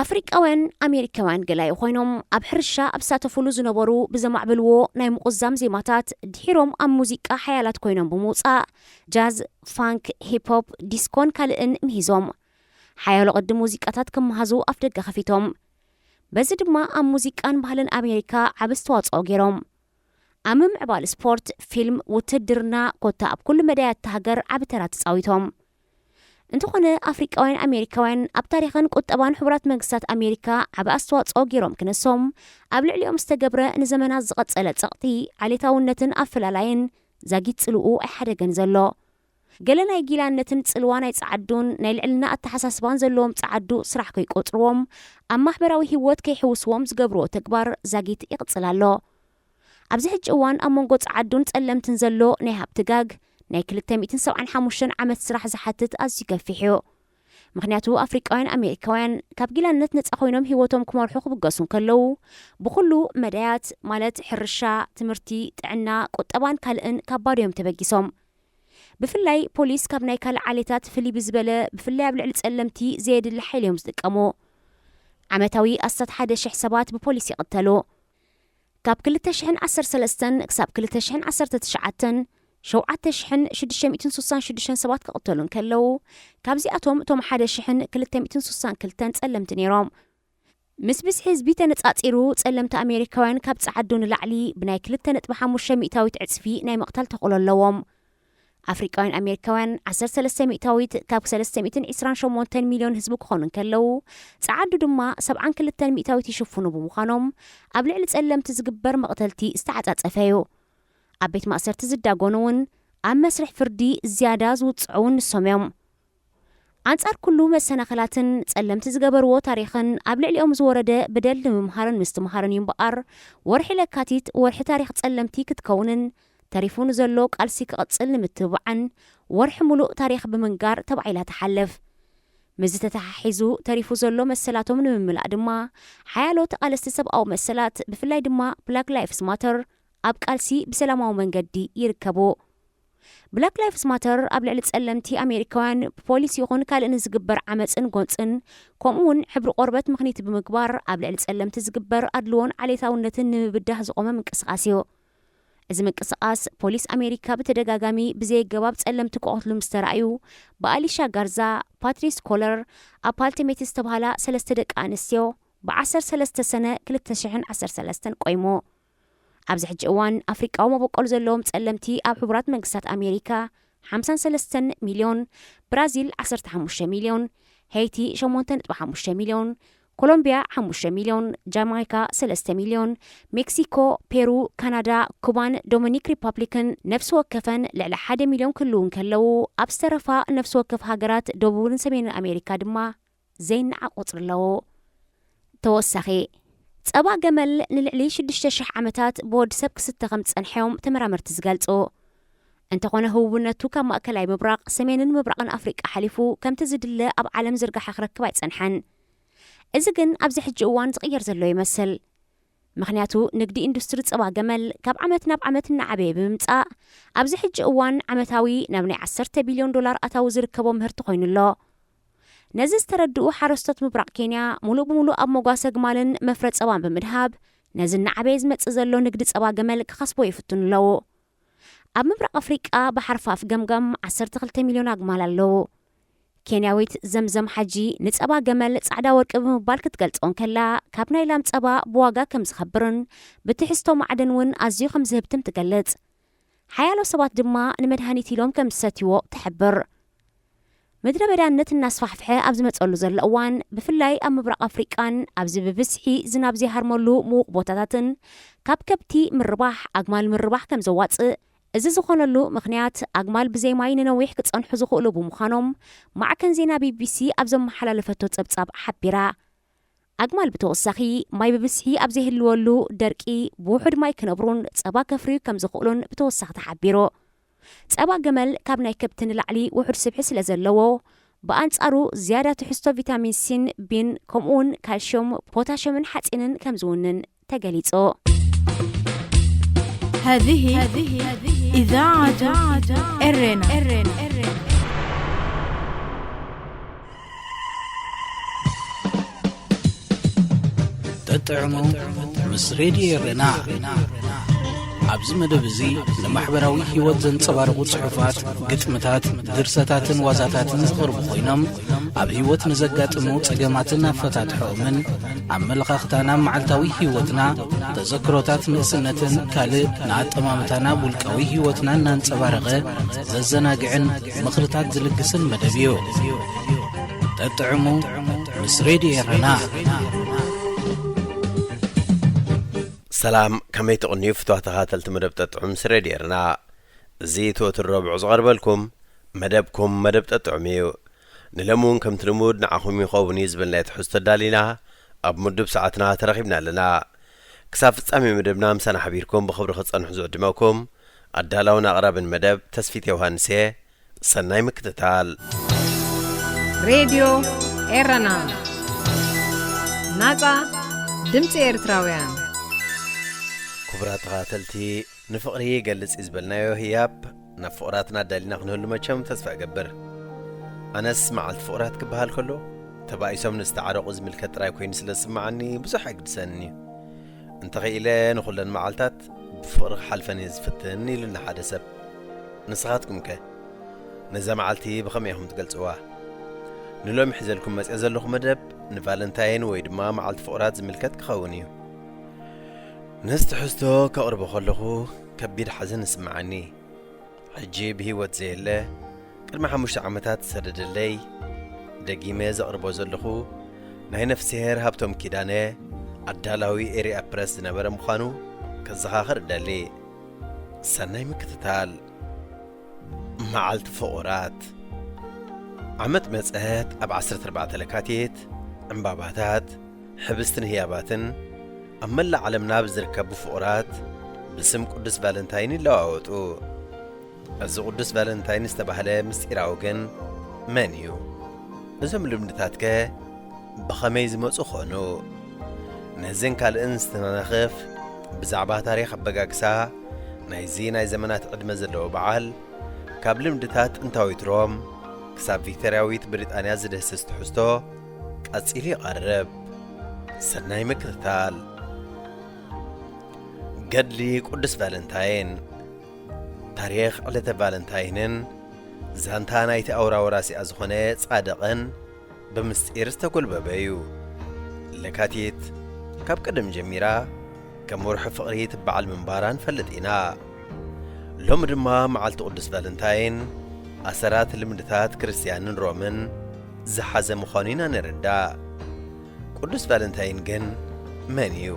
ኣፍሪቃውያን ኣሜሪካውያን ገላዩ ኮይኖም ኣብ ሕርሻ ኣብ ዝሳተፉሉ ዝነበሩ ብዘማዕበልዎ ናይ ምቑዛም ዜማታት ድሒሮም ኣብ ሙዚቃ ሓያላት ኮይኖም ብምውጻእ ጃዝ፣ ፋንክ፣ ሂፕሆፕ፣ ዲስኮን ካልእን ምሂዞም። ሓያሎ ቅዲ ሙዚቃታት ክመሃዙ ኣፍደገ ከፊቶም። በዚ ድማ ኣብ ሙዚቃን ባህልን ኣሜሪካ ዓቢ ኣስተዋጽኦ ገይሮም። ኣብ ምምዕባል ስፖርት፣ ፊልም፣ ውትድርና፣ ኮታ ኣብ ኩሉ መዳያት እታ ሃገር ዓቢ ተራ ተጻዊቶም። እንተኾነ ኣፍሪቃውያን ኣሜሪካውያን ኣብ ታሪኽን ቁጠባን ሕቡራት መንግስታት ኣሜሪካ ዓቢ ኣስተዋጽኦ ገይሮም ክነሶም፣ ኣብ ልዕሊኦም ዝተገብረ ንዘመናት ዝቐጸለ ጸቕጢ፣ ዓሌታውነትን ኣፈላላይን ዛጊት ጽልኡ ኣይሓደገን ዘሎ። ገለ ናይ ጊላነትን ጽልዋ ናይ ጸዓዱን ናይ ልዕልና ኣተሓሳስባን ዘለዎም ጸዓዱ ስራሕ ከይቆጽርዎም፣ ኣብ ማሕበራዊ ህይወት ከይሕውስዎም ዝገብርዎ ተግባር ዛጊት ይቕጽል ኣሎ። ኣብዚ ሕጂ እዋን ኣብ መንጎ ጸዓዱን ጸለምትን ዘሎ ናይ ሃብቲ ጋግ ናይ ክልተ ሚእትን ሰብዓን ሓሙሽተን ዓመት ስራሕ ዝሓትት ኣዝዩ ገፊሕ እዩ። ምኽንያቱ ኣፍሪቃውያን ኣሜሪካውያን ካብ ጊላነት ነጻ ኮይኖም ህይወቶም ክመርሑ ክብገሱ እንከለዉ፣ ብኹሉ መዳያት ማለት ሕርሻ፣ ትምህርቲ፣ ጥዕና፣ ቁጠባን ካልእን ካብ ባዶ እዮም ተበጊሶም። ብፍላይ ፖሊስ ካብ ናይ ካልእ ዓሌታት ፍልይ ብዝበለ ብፍላይ ኣብ ልዕሊ ጸለምቲ ዘየድሊ ሓይሊ እዮም ዝጥቀሙ። ዓመታዊ ኣስታት ሓደ ሽሕ ሰባት ብፖሊስ ይቕተሉ። ካብ ክልተ ሽሕን ዓሰርተ ሰለስተን ክሳብ ክልተ ሽሕን ዓሰርተ ትሽዓተን ሸውዓተ ሽሕን ሽዱሽተ ሚእትን ስሳን ሽዱሽተን ሰባት ክቕተሉ እንከለዉ፣ ካብዚኣቶም እቶም ሓደ ሽሕን ክልተ ሚእትን ስሳን ክልተን ጸለምቲ ነይሮም። ምስ ብዝሒ ህዝቢ ተነጻጺሩ፣ ጸለምቲ ኣሜሪካውያን ካብ ጸዓዱ ንላዕሊ ብናይ ክልተ ነጥቢ ሓሙሽተ ሚእታዊት ዕጽፊ ናይ ምቕታል ተኽእሎ ኣለዎም። ኣፍሪቃውያን ኣሜሪካውያን ዓሰርተ ሰለስተ ሚእታዊት ካብ ሰለስተ ሚእትን ዕስራን ሸሞንተን ሚልዮን ህዝቢ ክኾኑ እንከለዉ፣ ጸዓዱ ድማ ሰብዓን ክልተን ሚእታዊት ይሽፍኑ ብምዃኖም፣ ኣብ ልዕሊ ጸለምቲ ዝግበር መቕተልቲ ዝተዓጻጸፈ እዩ። ኣብ ቤት ማእሰርቲ ዝዳጎኑ እውን ኣብ መስርሕ ፍርዲ ዝያዳ ዝውጽዑ እውን ንሶም እዮም። ኣንጻር ኩሉ መሰናኽላትን ጸለምቲ ዝገበርዎ ታሪኽን ኣብ ልዕሊኦም ዝወረደ በደል ንምምሃርን ምስትምሃርን እዩ እምበኣር፣ ወርሒ ለካቲት ወርሒ ታሪኽ ጸለምቲ ክትከውንን ተሪፉ ንዘሎ ቃልሲ ክቕጽል ንምትብባዕን ወርሒ ሙሉእ ታሪኽ ብምንጋር ተባዒላ ትሓልፍ። ምስዚ ተተሓሒዙ ተሪፉ ዘሎ መሰላቶም ንምምላእ ድማ ሓያሎ ተቓለስቲ ሰብኣዊ መሰላት ብፍላይ ድማ ብላክ ላይፍስ ማተር ኣብ ቃልሲ ብሰላማዊ መንገዲ ይርከቡ። ብላክ ላይፍስ ማተር ኣብ ልዕሊ ጸለምቲ ኣሜሪካውያን ብፖሊስ ይኹን ካልእ ንዝግበር ዓመጽን ጎንጽን ከምኡ እውን ሕብሪ ቆርበት ምኽኒት ብምግባር ኣብ ልዕሊ ጸለምቲ ዝግበር ኣድልዎን ዓሌታውነትን ንምብዳህ ዝቖመ ምንቅስቓስ እዩ። እዚ ምንቅስቓስ ፖሊስ ኣሜሪካ ብተደጋጋሚ ብዘየገባብ ጸለምቲ ክቐትሉ ምስ ተራእዩ ብኣሊሻ ጋርዛ፣ ፓትሪስ ኮለር፣ ኣፓል ቴሜቲ ዝተባህላ ሰለስተ ደቂ ኣንስትዮ ብዓሰርተ ሰለስተ ሰነ ክልተ ሽሕን ዓሰርተ ሰለስተን ቆይሙ። ኣብዚ ሕጂ እዋን ኣፍሪቃዊ መበቆል ዘለዎም ጸለምቲ ኣብ ሕቡራት መንግስታት ኣሜሪካ ሓምሳን ሰለስተን ሚልዮን፣ ብራዚል ዓሰርተ ሓሙሽተ ሚልዮን፣ ሄይቲ ሸሞንተ ነጥቢ ሓሙሽተ ሚልዮን፣ ኮሎምቢያ ሓሙሽተ ሚልዮን፣ ጃማይካ ሰለስተ ሚልዮን፣ ሜክሲኮ፣ ፔሩ፣ ካናዳ፣ ኩባን ዶሚኒክ ሪፓብሊክን ነፍሲ ወከፈን ልዕሊ ሓደ ሚልዮን ክህልዉ እንከለዉ፣ ኣብ ዝተረፋ ነፍሲ ወከፍ ሃገራት ደቡብን ሰሜንን ኣሜሪካ ድማ ዘይነዓቕ ቁጽሪ ኣለዎ። ተወሳኺ፣ ጸባ ገመል ንልዕሊ ሽዱሽተ ሽሕ ዓመታት ብወዲ ሰብ ክስተ ከም ዝጸንሐ እዮም ተመራመርቲ ዝገልጹ። እንተኾነ ህቡብነቱ ካብ ማእከላይ ምብራቕ፣ ሰሜንን ምብራቕን ኣፍሪቃ ሓሊፉ ከምቲ ዝድለ ኣብ ዓለም ዝርጋሐ ክረክብ ኣይጸንሐን። እዚ ግን ኣብዚ ሕጂ እዋን ዝቕየር ዘሎ ይመስል። ምኽንያቱ ንግዲ ኢንዱስትሪ ጸባ ገመል ካብ ዓመት ናብ ዓመት እናዓበየ ብምምጻእ ኣብዚ ሕጂ እዋን ዓመታዊ ናብ ናይ ዓሰርተ ቢልዮን ዶላር ኣታዊ ዝርከቦ ምህርቲ ኮይኑ ኣሎ። ነዚ ዝተረድኡ ሓረስቶት ምብራቕ ኬንያ ሙሉእ ብሙሉእ ኣብ መጓሰ ግማልን መፍረ ጸባን ብምድሃብ ነዚ እናዓበየ ዝመጽእ ዘሎ ንግዲ ጸባ ገመል ክኸስቦ ይፍትኑ ኣለዉ። ኣብ ምብራቕ ኣፍሪቃ ብሓርፋፍ ገምገም ዓሰርተ ክልተ ሚልዮን ኣግማል ኣለዉ። ኬንያዊት ዘምዘም ሓጂ ንጸባ ገመል ጻዕዳ ወርቂ ብምባል ክትገልጾ እንከላ፣ ካብ ናይ ላም ጸባ ብዋጋ ከም ዝኸብርን ብትሕዝቶ ማዕድን እውን ኣዝዩ ከም ዝህብትም ትገልጽ። ሓያሎ ሰባት ድማ ንመድሃኒት ኢሎም ከም ዝሰትይዎ ትሕብር። ምድረ በዳነት እናስፋሕፍሐ ኣብ ዝመጸሉ ዘሎ እዋን፣ ብፍላይ ኣብ ምብራቕ ኣፍሪቃን ኣብዚ ብብዝሒ ዝናብ ዘይሃርመሉ ምዉቕ ቦታታትን ካብ ከብቲ ምርባሕ ኣግማል ምርባሕ ከም ዘዋጽእ፣ እዚ ዝኾነሉ ምኽንያት ኣግማል ብዘይ ማይ ንነዊሕ ክጸንሑ ዝኽእሉ ብምዃኖም፣ ማዕከን ዜና ቢቢሲ ኣብ ዘመሓላለፈቶ ጸብጻብ ሓቢራ። ኣግማል ብተወሳኺ ማይ ብብዝሒ ኣብ ዘይህልወሉ ደርቂ ብውሑድ ማይ ክነብሩን ጸባ ከፍርዩ ከም ዝኽእሉን ብተወሳኺ ተሓቢሩ። ጸባ ገመል ካብ ናይ ከብቲ ንላዕሊ ውሑድ ስብሒ ስለ ዘለዎ፣ ብኣንጻሩ ዝያዳ ትሕዝቶ ቪታሚን ሲን ቢን ከምኡውን ካልሽዮም፣ ፖታሽዮምን ሓጺንን ከም ዝውንን ተገሊጹ። هذه إذاعة إرينا. ጠጥዕሙ ምስ ሬድዮ ኤረና። ኣብዚ መደብ እዚ ንማሕበራዊ ህይወት ዘንጸባርቑ ጽሑፋት፣ ግጥምታት፣ ድርሰታትን ዋዛታትን ዝቐርቡ ኮይኖም ኣብ ህይወት ንዘጋጥሙ ጸገማትን ኣፈታትሖኦምን፣ ኣመለኻኽታና ኣብ መዓልታዊ ህይወትና፣ ተዘክሮታት ንእስነትን ካልእ ንኣጠማምታና ኣብ ውልቃዊ ህይወትና እናንጸባረቐ ዘዘናግዕን ምኽርታት ዝልግስን መደብ እዩ። ጠጥዕሙ ምስ ሬድዮ ኤረና። ሰላም፣ ከመይ ትቕንዩ ፍትዋት ተኸታተልቲ መደብ ጠጥዑ ምስ ሬድዮ ኤረና? እዚ እቲ ወትሩ ረቡዕ ዝቐርበልኩም መደብኩም መደብ ጠጥዑም እዩ። ንሎሚ እውን ከምቲ ልሙድ ንዓኹም ይኸውን እዩ ዝበልናዮ ትሕዝቶ ኣዳሊና ኣብ ምዱብ ሰዓትና ተረኺብና ኣለና። ክሳብ ፍጻሜ መደብና ምሳና ሓቢርኩም ብኽብሪ ክትጸንሑ ዝዕድመኩም ኣዳላውን ኣቕራብን መደብ ተስፊት ዮሃንስ እየ። ሰናይ ምክትታል። ሬድዮ ኤረና፣ ናጻ ድምጺ ኤርትራውያን። ክቡራት ተኸታተልቲ፣ ንፍቕሪ ይገልጽ እዩ ዝበልናዮ ህያብ ናብ ፍቑራትና ኣዳሊና ክንህሉ መቸም ተስፋ እገብር። ኣነስ መዓልቲ ፍቑራት ክበሃል ከሎ፣ ተባኢሶም ንዝተዓረቑ ዝምልከት ጥራይ ኮይኑ ስለ ዝስምዓኒ ብዙሕ ኣይግድሰንን እዩ። እንተኽኢለ ንኹለን መዓልታት ብፍቕሪ ክሓልፈን እየ ዝፍትን ኢሉኒ ሓደ ሰብ። ንስኻትኩምከ ነዛ መዓልቲ ብኸመይ ኢኹም ትገልጽዋ? ንሎሚ ሒዘልኩም መጽየ ዘለኹ መደብ ንቫለንታይን ወይ ድማ መዓልቲ ፍቑራት ዝምልከት ክኸውን እዩ። ነዚ ትሕዝቶ ከቕርቦ ከለኹ ከቢድ ሓዘን ይስምዓኒ። ሕጂ ብህይወት ዘየለ፣ ቅድሚ ሓሙሽተ ዓመታት ዝሰደደለይ፣ ደጊመ ዘቕርቦ ዘለኹ ናይ ነፍስሄር ሃብቶም ኪዳነ፣ ኣዳላዊ ኤርያ ፕረስ ዝነበረ ምዃኑ ከዘኻኽር እደሊ። ሰናይ ምክትታል። መዓልቲ ፍቑራት። ዓመት መጸት ኣብ ዓሰርተ ኣርባዕተ ለካቲት ዕምባባታት፣ ሕብስትን ህያባትን ኣብ መላእ ዓለምና ብዝርከቡ ፍቑራት ብስም ቅዱስ ቫለንታይን ይለዋወጡ። እዚ ቅዱስ ቫለንታይን ዝተባህለ ምስጢራዊ ግን መን እዩ? እዞም ልምድታትከ ብኸመይ ዝመጹ ኾኑ? ነዝን ካልእን ዝተናነኽፍ ብዛዕባ ታሪኽ ኣበጋግሳ ናይዚ ናይ ዘመናት ዕድመ ዘለዎ በዓል፣ ካብ ልምድታት ጥንታዊት ሮም ክሳብ ቪክቶርያዊት ብሪጣንያ ዝድህስስ ትሕዝቶ ቀጺሉ ይቐርብ። ሰናይ ምክትታል። ገድሊ ቅዱስ ቫለንታይን። ታሪኽ ዕለተ ቫለንታይንን ዛንታ ናይቲ ኣውራ ወራሲኣ ዝኾነ ጻድቕን ብምስጢር ዝተጎልበበ እዩ። ለካቲት ካብ ቀደም ጀሚራ ከም ወርሒ ፍቕሪ ትበዓል ምንባራ ንፈልጥ ኢና። ሎሚ ድማ መዓልቲ ቅዱስ ቫለንታይን ኣሰራት ልምድታት ክርስትያንን ሮምን ዝሓዘ ምዃኑ ኢና ንርዳእ። ቅዱስ ቫለንታይን ግን መን እዩ?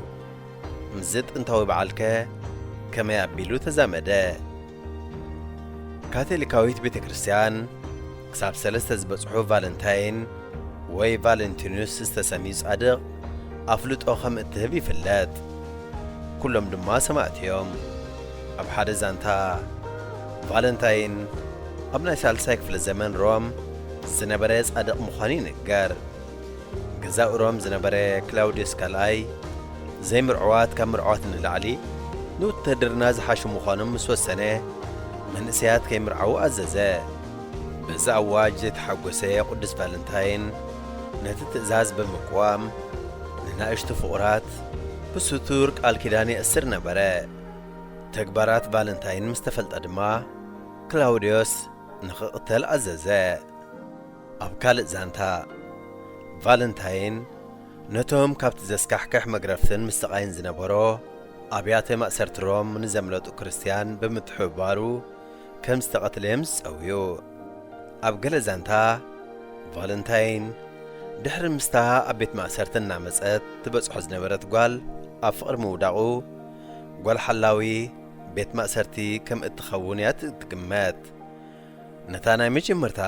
ምስዚ ጥንታዊ በዓልከ ከመይ ኣቢሉ ተዛመደ? ካቶሊካዊት ቤተ ክርስቲያን ክሳብ ሰለስተ ዝበጽሑ ቫለንታይን ወይ ቫለንቲኑስ ዝተሰምዩ ጻድቕ ኣፍልጦ ከም እትህብ ይፍለጥ። ኩሎም ድማ ሰማእቲ እዮም። ኣብ ሓደ ዛንታ፣ ቫለንታይን ኣብ ናይ ሳልሳይ ክፍለ ዘመን ሮም ዝነበረ ጻድቕ ምዃኑ ይንገር። ገዛእ ሮም ዝነበረ ክላውድዮስ ካልኣይ፣ ዘይምርዑዋት ካብ ምርዑዋት ንላዕሊ ንውትህድርና ዝሓሹ ምዃኖም ምስ ወሰነ፣ መንእሰያት ከይምርዓዉ ኣዘዘ። በዚ ኣዋጅ ዘይተሓጎሰ ቅዱስ ቫለንታይን፣ ነቲ ትእዛዝ ብምቅዋም፣ ንናእሽቱ ፍቑራት ብስቱር ቃል ኪዳን የእስር ነበረ። ተግባራት ቫለንታይን ምስ ተፈልጠ ድማ፣ ክላውድዮስ ንኽቕተል ኣዘዘ። ኣብ ካልእ ዛንታ፣ ቫለንታይን ነቶም ካብቲ ዘስካሕክሕ መግረፍትን ምስቓይን ዝነበሮ ኣብያተ ማእሰርቲ ሮም ንዘምለጡ ክርስትያን ብምትሕብባሩ ከም ዝተቐትለ እዮም ዝጸውዩ። ኣብ ገለ ዛንታ፣ ቫለንታይን ድሕሪ ምስታ ኣብ ቤት ማእሰርቲ እናመጸት ትበጽሖ ዝነበረት ጓል ኣብ ፍቕሪ ምውዳቑ፣ ጓል ሓላዊ ቤት ማእሰርቲ ከም እትኸውን እያ ትግመት። ነታ ናይ መጀመርታ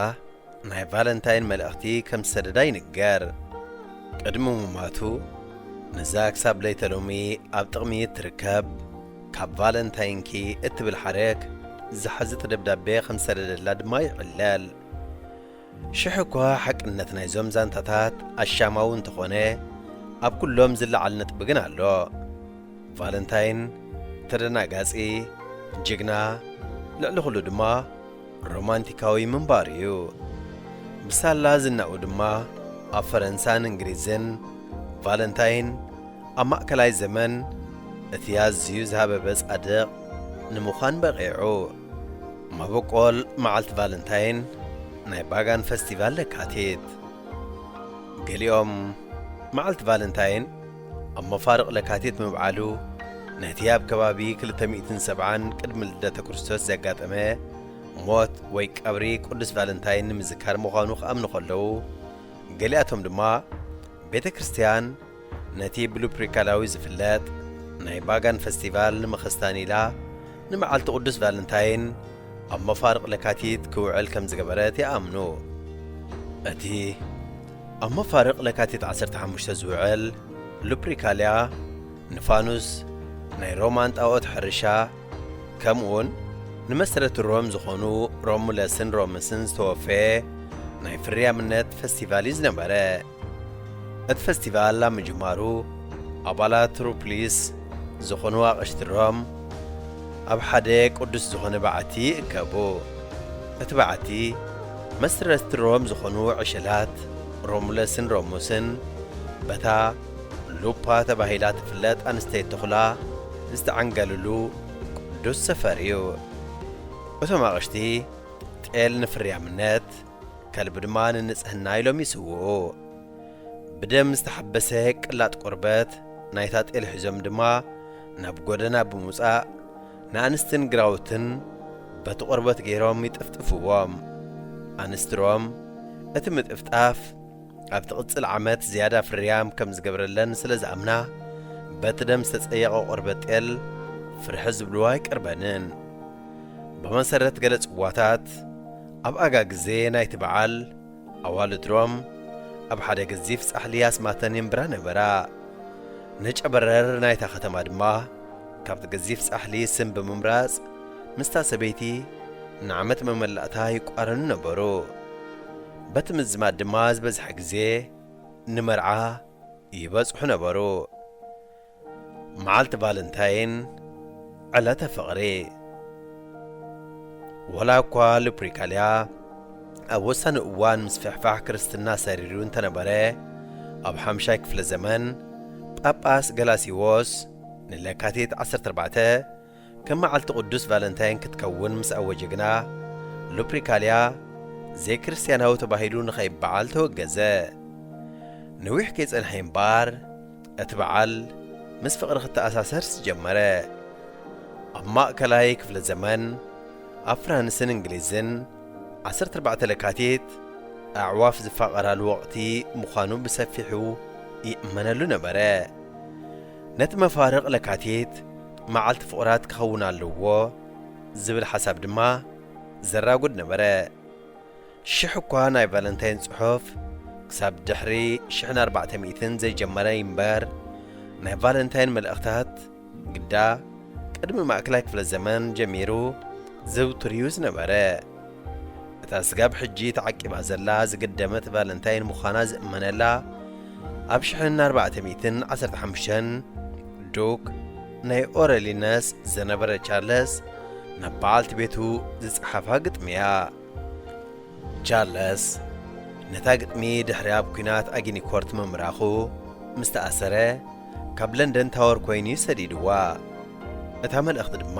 ናይ ቫለንታይን መልእኽቲ ከም ዝሰደዳ ይንገር። ቅድሚ ምማቱ፣ ነዛ ክሳብ ለይተ ሎሚ ኣብ ጥቕሚ እትርከብ ካብ ቫለንታይንኪ እትብል ሓረግ ዝሓዘት ደብዳቤ ከም ዝሰደደላ ድማ ይዕለል። ሽሕ እኳ ሓቅነት ናይዞም ዛንታታት ኣሻማዊ እንተኾነ፣ ኣብ ኩሎም ዝለዓል ነጥቢ ግን ኣሎ። ቫለንታይን ተደናጋጺ፣ ጅግና፣ ልዕሊ ኩሉ ድማ ሮማንቲካዊ ምንባሩ እዩ። ብሳላ ዝናኡ ድማ ኣብ ፈረንሳን እንግሊዝን ቫለንታይን ኣብ ማእከላይ ዘመን እቲ ኣዝዩ ዝሃበበ ጻድቕ ንምዃን በቒዑ። መበቆል መዓልቲ ቫለንታይን ናይ ባጋን ፈስቲቫል ለካቲት። ገሊኦም መዓልቲ ቫለንታይን ኣብ መፋርቕ ለካቲት ምብዓሉ ነቲ ኣብ ከባቢ ክልተ ሚእትን ሰብዓን ቅድሚ ልደተ ክርስቶስ ዘጋጠመ ሞት ወይ ቀብሪ ቅዱስ ቫለንታይን ንምዝካር ምዃኑ ክኣምኑ ከለዉ፣ ገሊኣቶም ድማ ቤተ ክርስቲያን ነቲ ብሉፕሪካላዊ ዝፍለጥ ናይ ባጋን ፈስቲቫል ንምኽስታን ኢላ ንመዓልቲ ቅዱስ ቫለንታይን ኣብ መፋርቕ ለካቲት ክውዕል ከም ዝገበረት ይኣምኑ። እቲ ኣብ መፋርቕ ለካቲት ዓሰርተ ሓሙሽተ ዝውዕል ሉፕሪካልያ ንፋኑስ ናይ ሮማን ጣኦት ሕርሻ፣ ከምኡውን ንመሰረቲ ሮም ዝኾኑ ሮሙለስን ሮመስን ዝተወፈየ ናይ ፍርያምነት ፈስቲቫል እዩ ዝነበረ። እቲ ፈስቲቫል ኣብ ምጅማሩ፣ ኣባላት ሩፕሊስ ዝኾኑ ኣቕሽቲ ሮም ኣብ ሓደ ቅዱስ ዝኾነ በዓቲ ይእከቡ። እቲ በዓቲ፣ መስረትቲ ሮም ዝኾኑ ዕሸላት ሮሙለስን ሮሙስን በታ ሉፓ ተባሂላ ትፍለጥ ኣንስተይቲ ተኹላ ዝተዓንገሉሉ ቅዱስ ሰፈር እዩ። እቶም ኣቕሽቲ ጤል ንፍርያምነት፣ ከልቢ ድማ ንንጽህና ኢሎም ይስውኡ። ብደም ዝተሓበሰ ቅላጥ ቆርበት ናይታ ጤል ሒዞም ድማ ናብ ጎደና ብምውጻእ፣ ንኣንስትን ግራውትን በቲ ቆርበት ገይሮም ይጥፍጥፍዎም። ኣንስቲ ሮም እቲ ምጥፍጣፍ ኣብ ትቕጽል ዓመት ዝያዳ ፍርያም ከም ዝገብረለን ስለ ዝኣምና፣ በቲ ደም ዝተጸየቐ ቆርበት ጤል ፍርሒ ዝብልዎ ኣይቀርበንን። ብመሰረት ገለ ጽዋታት፣ ኣብ ኣጋ ግዜ ናይቲ በዓል፣ ኣዋልድ ሮም ኣብ ሓደ ገዚፍ ጻሕሊ ኣስማተን የንብራ ነበራ። ነጨበረር ናይታ ከተማ ድማ ካብቲ ገዚፍ ጻሕሊ ስም ብምምራጽ፣ ምስታ ሰበይቲ ንዓመት መመላእታ ይቋረኑ ነበሩ። በቲ ምዝማድ ድማ ዝበዝሐ ግዜ ንመርዓ ይበጽሑ ነበሩ። መዓልቲ ቫለንታይን፣ ዕለተ ፍቕሪ። ወላ እኳ ሉፕሪካልያ ኣብ ወሳኒ እዋን ምስፍሕፋሕ ክርስትና ሰሪሩ እንተነበረ፣ ኣብ ሓምሻይ ክፍለ ዘመን ጳጳስ ገላሲዎስ ንለካቲት ዓሰርተ ኣርባዕተ ከም መዓልቲ ቅዱስ ቫለንታይን ክትከውን ምስ ኣወጀ ግና፣ ሉፕሪካልያ ዘይክርስትያናዊ ተባሂሉ ንኸይበዓል ተወገዘ። ነዊሕ ከይጸንሐ እምበኣር፣ እቲ በዓል ምስ ፍቕሪ ክተኣሳሰር ዝጀመረ። ኣብ ማእከላይ ክፍለ ዘመን፣ ኣብ ፍራንስን እንግሊዝን፣ ዓሰርተ ኣርባዕተ ለካቲት ኣዕዋፍ ዝፋቐራሉ ወቕቲ ምዃኑ ብሰፊሑ ይእመነሉ ነበረ። ነቲ መፋርቕ ለካቲት መዓልቲ ፍቑራት ክኸውን ኣለዎ ዝብል ሓሳብ ድማ ዘራጉድ ነበረ። ሽሕ እኳ ናይ ቫለንታይን ጽሑፍ ክሳብ ድሕሪ ሽሕን ኣርባዕተ ሚእትን ዘይጀመረ እምበር፣ ናይ ቫለንታይን መልእኽታት ግዳ ቅድሚ ማእከላይ ክፍለ ዘመን ጀሚሩ ዝውቱር እዩ ዝነበረ። እታ ስጋብ ሕጂ ተዓቂባ ዘላ ዝግደመት ቫለንታይን ምዃና ዝእመነላ፣ ኣብ ሽሕን ኣርባዕተ ሚእትን ዓሰርተ ሓሙሽተን ዱክ ናይ ኦረሊነስ ዝነበረ ቻርለስ ናብ በዓልቲ ቤቱ ዝጸሓፋ ግጥሚ እያ። ቻርለስ ነታ ግጥሚ ድሕሪ ኣብ ኲናት ኣጊኒኮርት ምምራኹ ምስ ተኣሰረ፣ ካብ ለንደን ታወር ኮይኑ እዩ ሰዲድዋ። እታ መልእኽቲ ድማ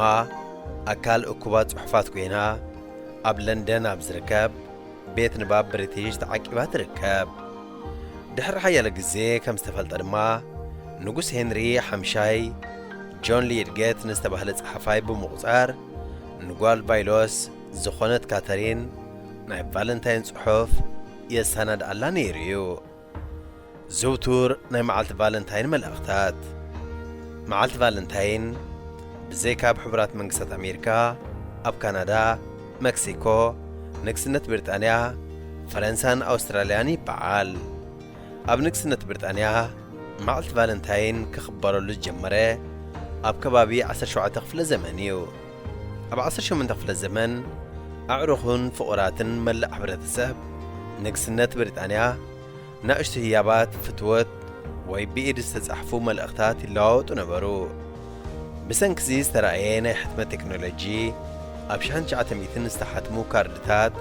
ኣካል እኩባት ጽሑፋት ኮይና፣ ኣብ ለንደን ኣብ ዝርከብ ቤት ንባብ ብሪቲሽ ተዓቂባ ትርከብ። ድሕሪ ሓያለ ግዜ ከም ዝተፈልጠ ድማ፣ ንጉስ ሄንሪ ሓምሻይ ጆን ሊድጌት ንዝተባህለ ጸሓፋይ ብምቑጻር፣ ንጓል ቫይሎስ ዝኾነት ካተሪን ናይ ቫለንታይን ጽሑፍ የሰናድኣላ ነይሩ እዩ። ዝውቱር ናይ መዓልቲ ቫለንታይን መልእኽታት። መዓልቲ ቫለንታይን ብዘይካ ኣብ ሕቡራት መንግስታት ኣሜሪካ፣ ኣብ ካናዳ፣ መክሲኮ፣ ንግስነት ብሪጣንያ፣ ፈረንሳን ኣውስትራልያን ይበዓል። ኣብ ንግስነት ብሪጣንያ መዓልቲ ቫለንታይን ክኽበረሉ ዝጀመረ ኣብ ከባቢ ዓሰርተ ሸውዓተ ክፍለ ዘመን እዩ። ኣብ ዓሰርተ ሸሞንተ ክፍለ ዘመን ኣዕሩኽን ፍቑራትን መላእ ሕብረተሰብ ንግስነት ብሪጣንያ ናእሽቱ ህያባት ፍትወት ወይ ብኢድ ዝተጻሕፉ መልእኽታት ይለዋወጡ ነበሩ። ብሰንኪዚ ዝተራእየ ናይ ሕትመት ቴክኖሎጂ፣ ኣብ ሽሕን ትሽዓተ ሚእትን ዝተሓትሙ ካርድታት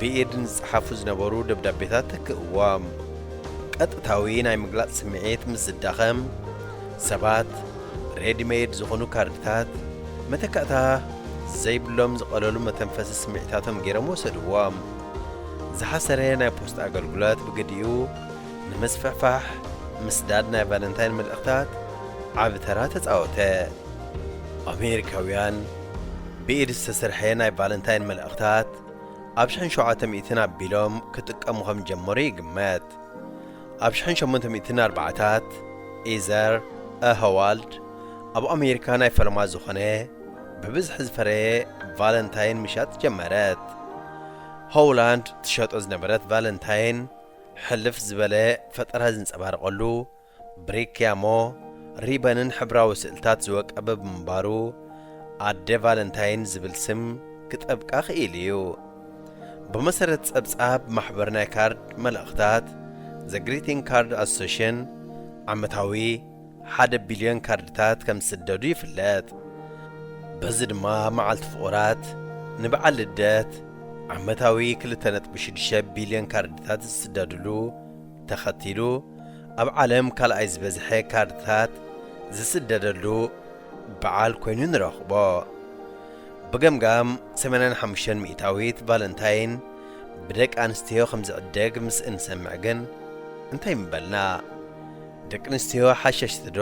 ብኢድ ንዝጸሓፉ ዝነበሩ ደብዳቤታት ተክእዎም። ቀጥታዊ ናይ ምግላጽ ስምዒት ምስ ዝዳኸም፣ ሰባት ሬዲሜድ ዝኾኑ ካርድታት መተካእታ ዘይብሎም ዝቐለሉ መተንፈሲ ስምዒታቶም ገይሮም ወሰድዎም። ዝሓሰረ ናይ ፖስታ ኣገልግሎት ብግዲኡ ንምስፍሕፋሕ ምስዳድ ናይ ቫለንታይን መልእኽታት ዓቢ ተራ ተጻወተ። ኣሜሪካውያን ብኢድ ዝተሰርሐ ናይ ቫለንታይን መልእኽታት ኣብ ሽሕን ሸውዓተ ሚእትን ኣቢሎም ክጥቀሙ ከም ጀመሩ ይግመት። ኣብ ሽሕን ሸሞንተ ሚእትን ኣርባዓታት፣ ኢዘር እ ሆዋልድ ኣብ ኣሜሪካ ናይ ፈለማ ዝኾነ ብብዝሒ ዝፈረየ ቫለንታይን ምሻጥ ጀመረት። ሆውላንድ ትሸጦ ዝነበረት ቫለንታይን ሕልፍ ዝበለ ፈጠራ ዝንጸባረቐሉ ብሪክያሞ ሪበንን ሕብራዊ ስእልታት ዝወቀበ ብምንባሩ ኣደ ቫለንታይን ዝብል ስም ክጠብቃ ክኢሉ እዩ። ብመሰረት ጸብጻብ ማሕበር ናይ ካርድ መልእኽታት፣ ዘ ግሪቲንግ ካርድ ኣሶሴሽን ዓመታዊ ሓደ ቢልዮን ካርድታት ከም ዝስደዱ ይፍለጥ። በዚ ድማ መዓልቲ ፍቑራት፣ ንበዓል ልደት፣ ዓመታዊ ክልተ ነጥቢ ሽዱሽተ ቢልዮን ካርድታት ዝስደድሉ ተኸቲሉ፣ ኣብ ዓለም ካልኣይ ዝበዝሐ ካርድታት ዝስደደሉ በዓል ኮይኑ ንረኽቦ። ብገምጋም ሰማንያን ሓሙሽተን ሚእታዊት ቫለንታይን ብደቂ ኣንስትዮ ከም ዝዕደግ ምስ እንሰምዕ ግን እንታይ ምበልና? ደቂ ኣንስትዮ ሓሸሽቲ ዶ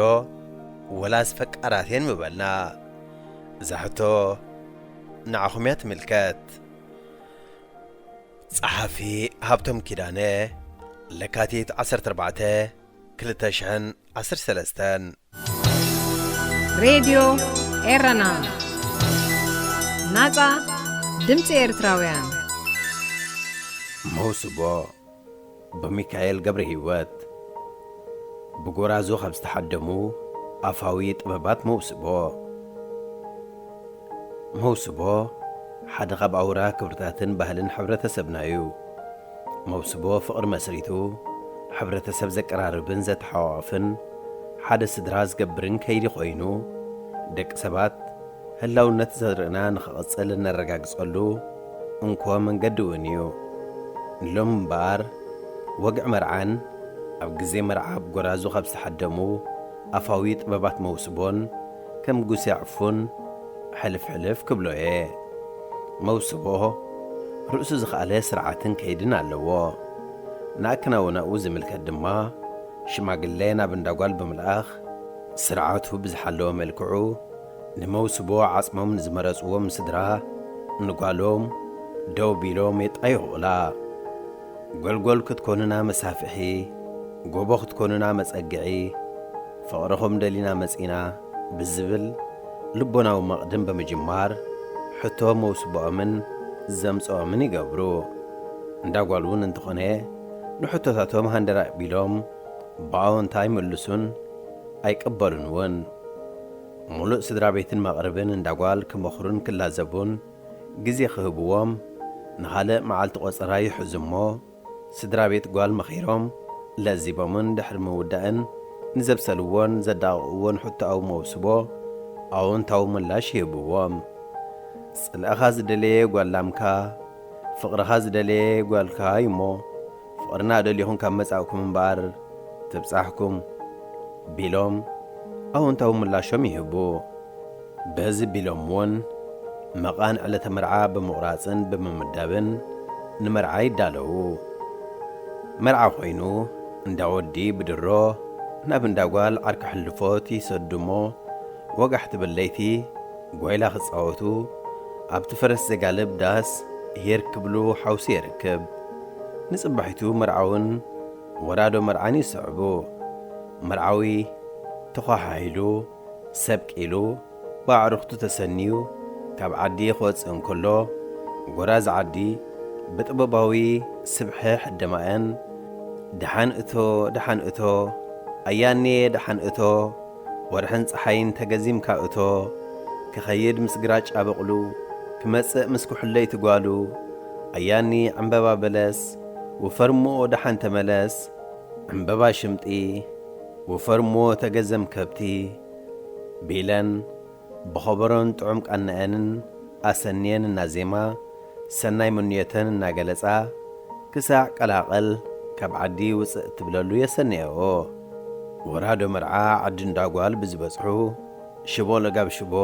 ወላስ ፈቃራት እየን ምበልና? እዛ ሕቶ ንዓኹም እያ ትምልከት። ጸሓፊ ሃብቶም ኪዳነ፣ ለካቲት ዓሰርተ ኣርባዕተ ክልተ ሽሕን ዓሰርተ ሰለስተን። ሬድዮ ኤረና፣ ናጻ ድምጺ ኤርትራውያን። መውስቦ ብሚካኤል ገብረ ህይወት። ብጎራዙ ካብ ዝተሓደሙ ኣፋዊ ጥበባት መውስቦ። መውስቦ ሓደ ካብ ኣውራ ክብርታትን ባህልን ሕብረተሰብና እዩ። መውስቦ ፍቕሪ መስሪቱ፣ ሕብረተሰብ ዘቀራርብን ዘተሓዋወፍን፣ ሓደ ስድራ ዝገብርን ከይዲ ኮይኑ፣ ደቂ ሰባት ህላውነት ዘርእና ንኽቕጽል እነረጋግጸሉ እንኮ መንገዲ እውን እዩ። ንሎም እምበኣር፣ ወግዒ መርዓን ኣብ ግዜ መርዓ ኣብ ጎራዙ ካብ ዝተሓደሙ ኣፋዊ ጥበባት መውስቦን ከም ጉስያ ዕፉን ሕልፍ ሕልፍ ክብሎ እየ። መውስቦ ርእሱ ዝኸኣለ ስርዓትን ከይድን ኣለዎ። ንኣከናውናኡ ዝምልከት ድማ ሽማግለ ናብ እንዳጓል ብምልኣኽ ስርዓቱ ብዝሓለወ መልክዑ ንመውስቦ ዓጽሞም ንዝመረጽዎም ስድራ ንጓሎም ደው ቢሎም የጣይቑላ። ጎልጎል ክትኮኑና መሳፍሒ፣ ጎቦ ክትኮኑና መጸግዒ፣ ፍቕርኹም ደሊና መጺና ብዝብል ልቦናዊ መቕድም ብምጅማር ሕቶ መውስቦኦምን ዘምጽኦምን ይገብሩ። እንዳጓል እውን እንተኾነ ንሕቶታቶም ሃንደር ኣቢሎም ብኣወንታ ኣይምልሱን ኣይቅበሉን እውን። ሙሉእ ስድራ ቤትን መቕርብን እንዳጓል ክመኽሩን ክላዘቡን ግዜ ክህብዎም ንኻልእ መዓልቲ ቆጸራ ይሕዙ እሞ ስድራ ቤት ጓል መኺሮም ለዚቦምን ድሕሪ ምውዳእን ንዘብሰልዎን ዘዳቕቕዎን ሕቶኣዊ መውስቦ ኣወንታዊ ምላሽ ይህብዎም። ጽልእኻ ዝደለየ ጓል ላምካ፣ ፍቕርኻ ዝደለየ ጓልካ እዩሞ ፍቕርና ደሊኹም ካብ መጻእኩም እምበኣር ትብጻሕኩም ቢሎም ኣወንታዊ ምላሾም ይህቡ። በዚ ቢሎም እውን መቓን ዕለተ መርዓ ብምቑራጽን ብምምዳብን ንመርዓ ይዳለዉ። መርዓ ኮይኑ እንዳ ወዲ ብድሮ ናብ እንዳ ጓል ዓርኪ ሕልፎት ይሰዱ እሞ ወጋሕ ትብል ለይቲ ጓይላ ክጻወቱ ኣብቲ ፈረስ ዘጋልብ ዳስ ሄር ክብሉ ሓውሲ የርክብ። ንጽባሒቱ መርዓውን ወራዶ መርዓን ይስዕቡ። መርዓዊ ተዃሓሒሉ ሰብ ቂሉ ብኣዕሩኽቱ ተሰንዩ ካብ ዓዲ ክወጽእ እንከሎ፣ ጎራዝ ዓዲ ብጥበባዊ ስብሕሕ ደማእን፣ ደሓን እቶ፣ ደሓን እቶ፣ ኣያኔ ደሓን እቶ፣ ወርሕን ጸሓይን ተገዚምካ እቶ፣ ክኸይድ ምስ ግራጫ በቕሉ፣ ክመጽእ ምስ ኩሕለይቲ ጓሉ፣ ኣያኒ ዕምበባ በለስ፣ ውፈርሞ ደሓን ተመለስ፣ ዕምበባ ሽምጢ፣ ውፈርሞ ተገዘም ከብቲ፣ ቢለን ብኸበሮን ጥዑም ቃንአንን ኣሰንየን እናዜማ ሰናይ ምንዮተን እናገለጻ ክሳዕ ቀላቐል ካብ ዓዲ ውፅእ እትብለሉ የሰንየኦ። ወራዶ መርዓ ዓዲ እንዳጓል ብዝበጽሑ ሽቦ ለጋብ ሽቦ፣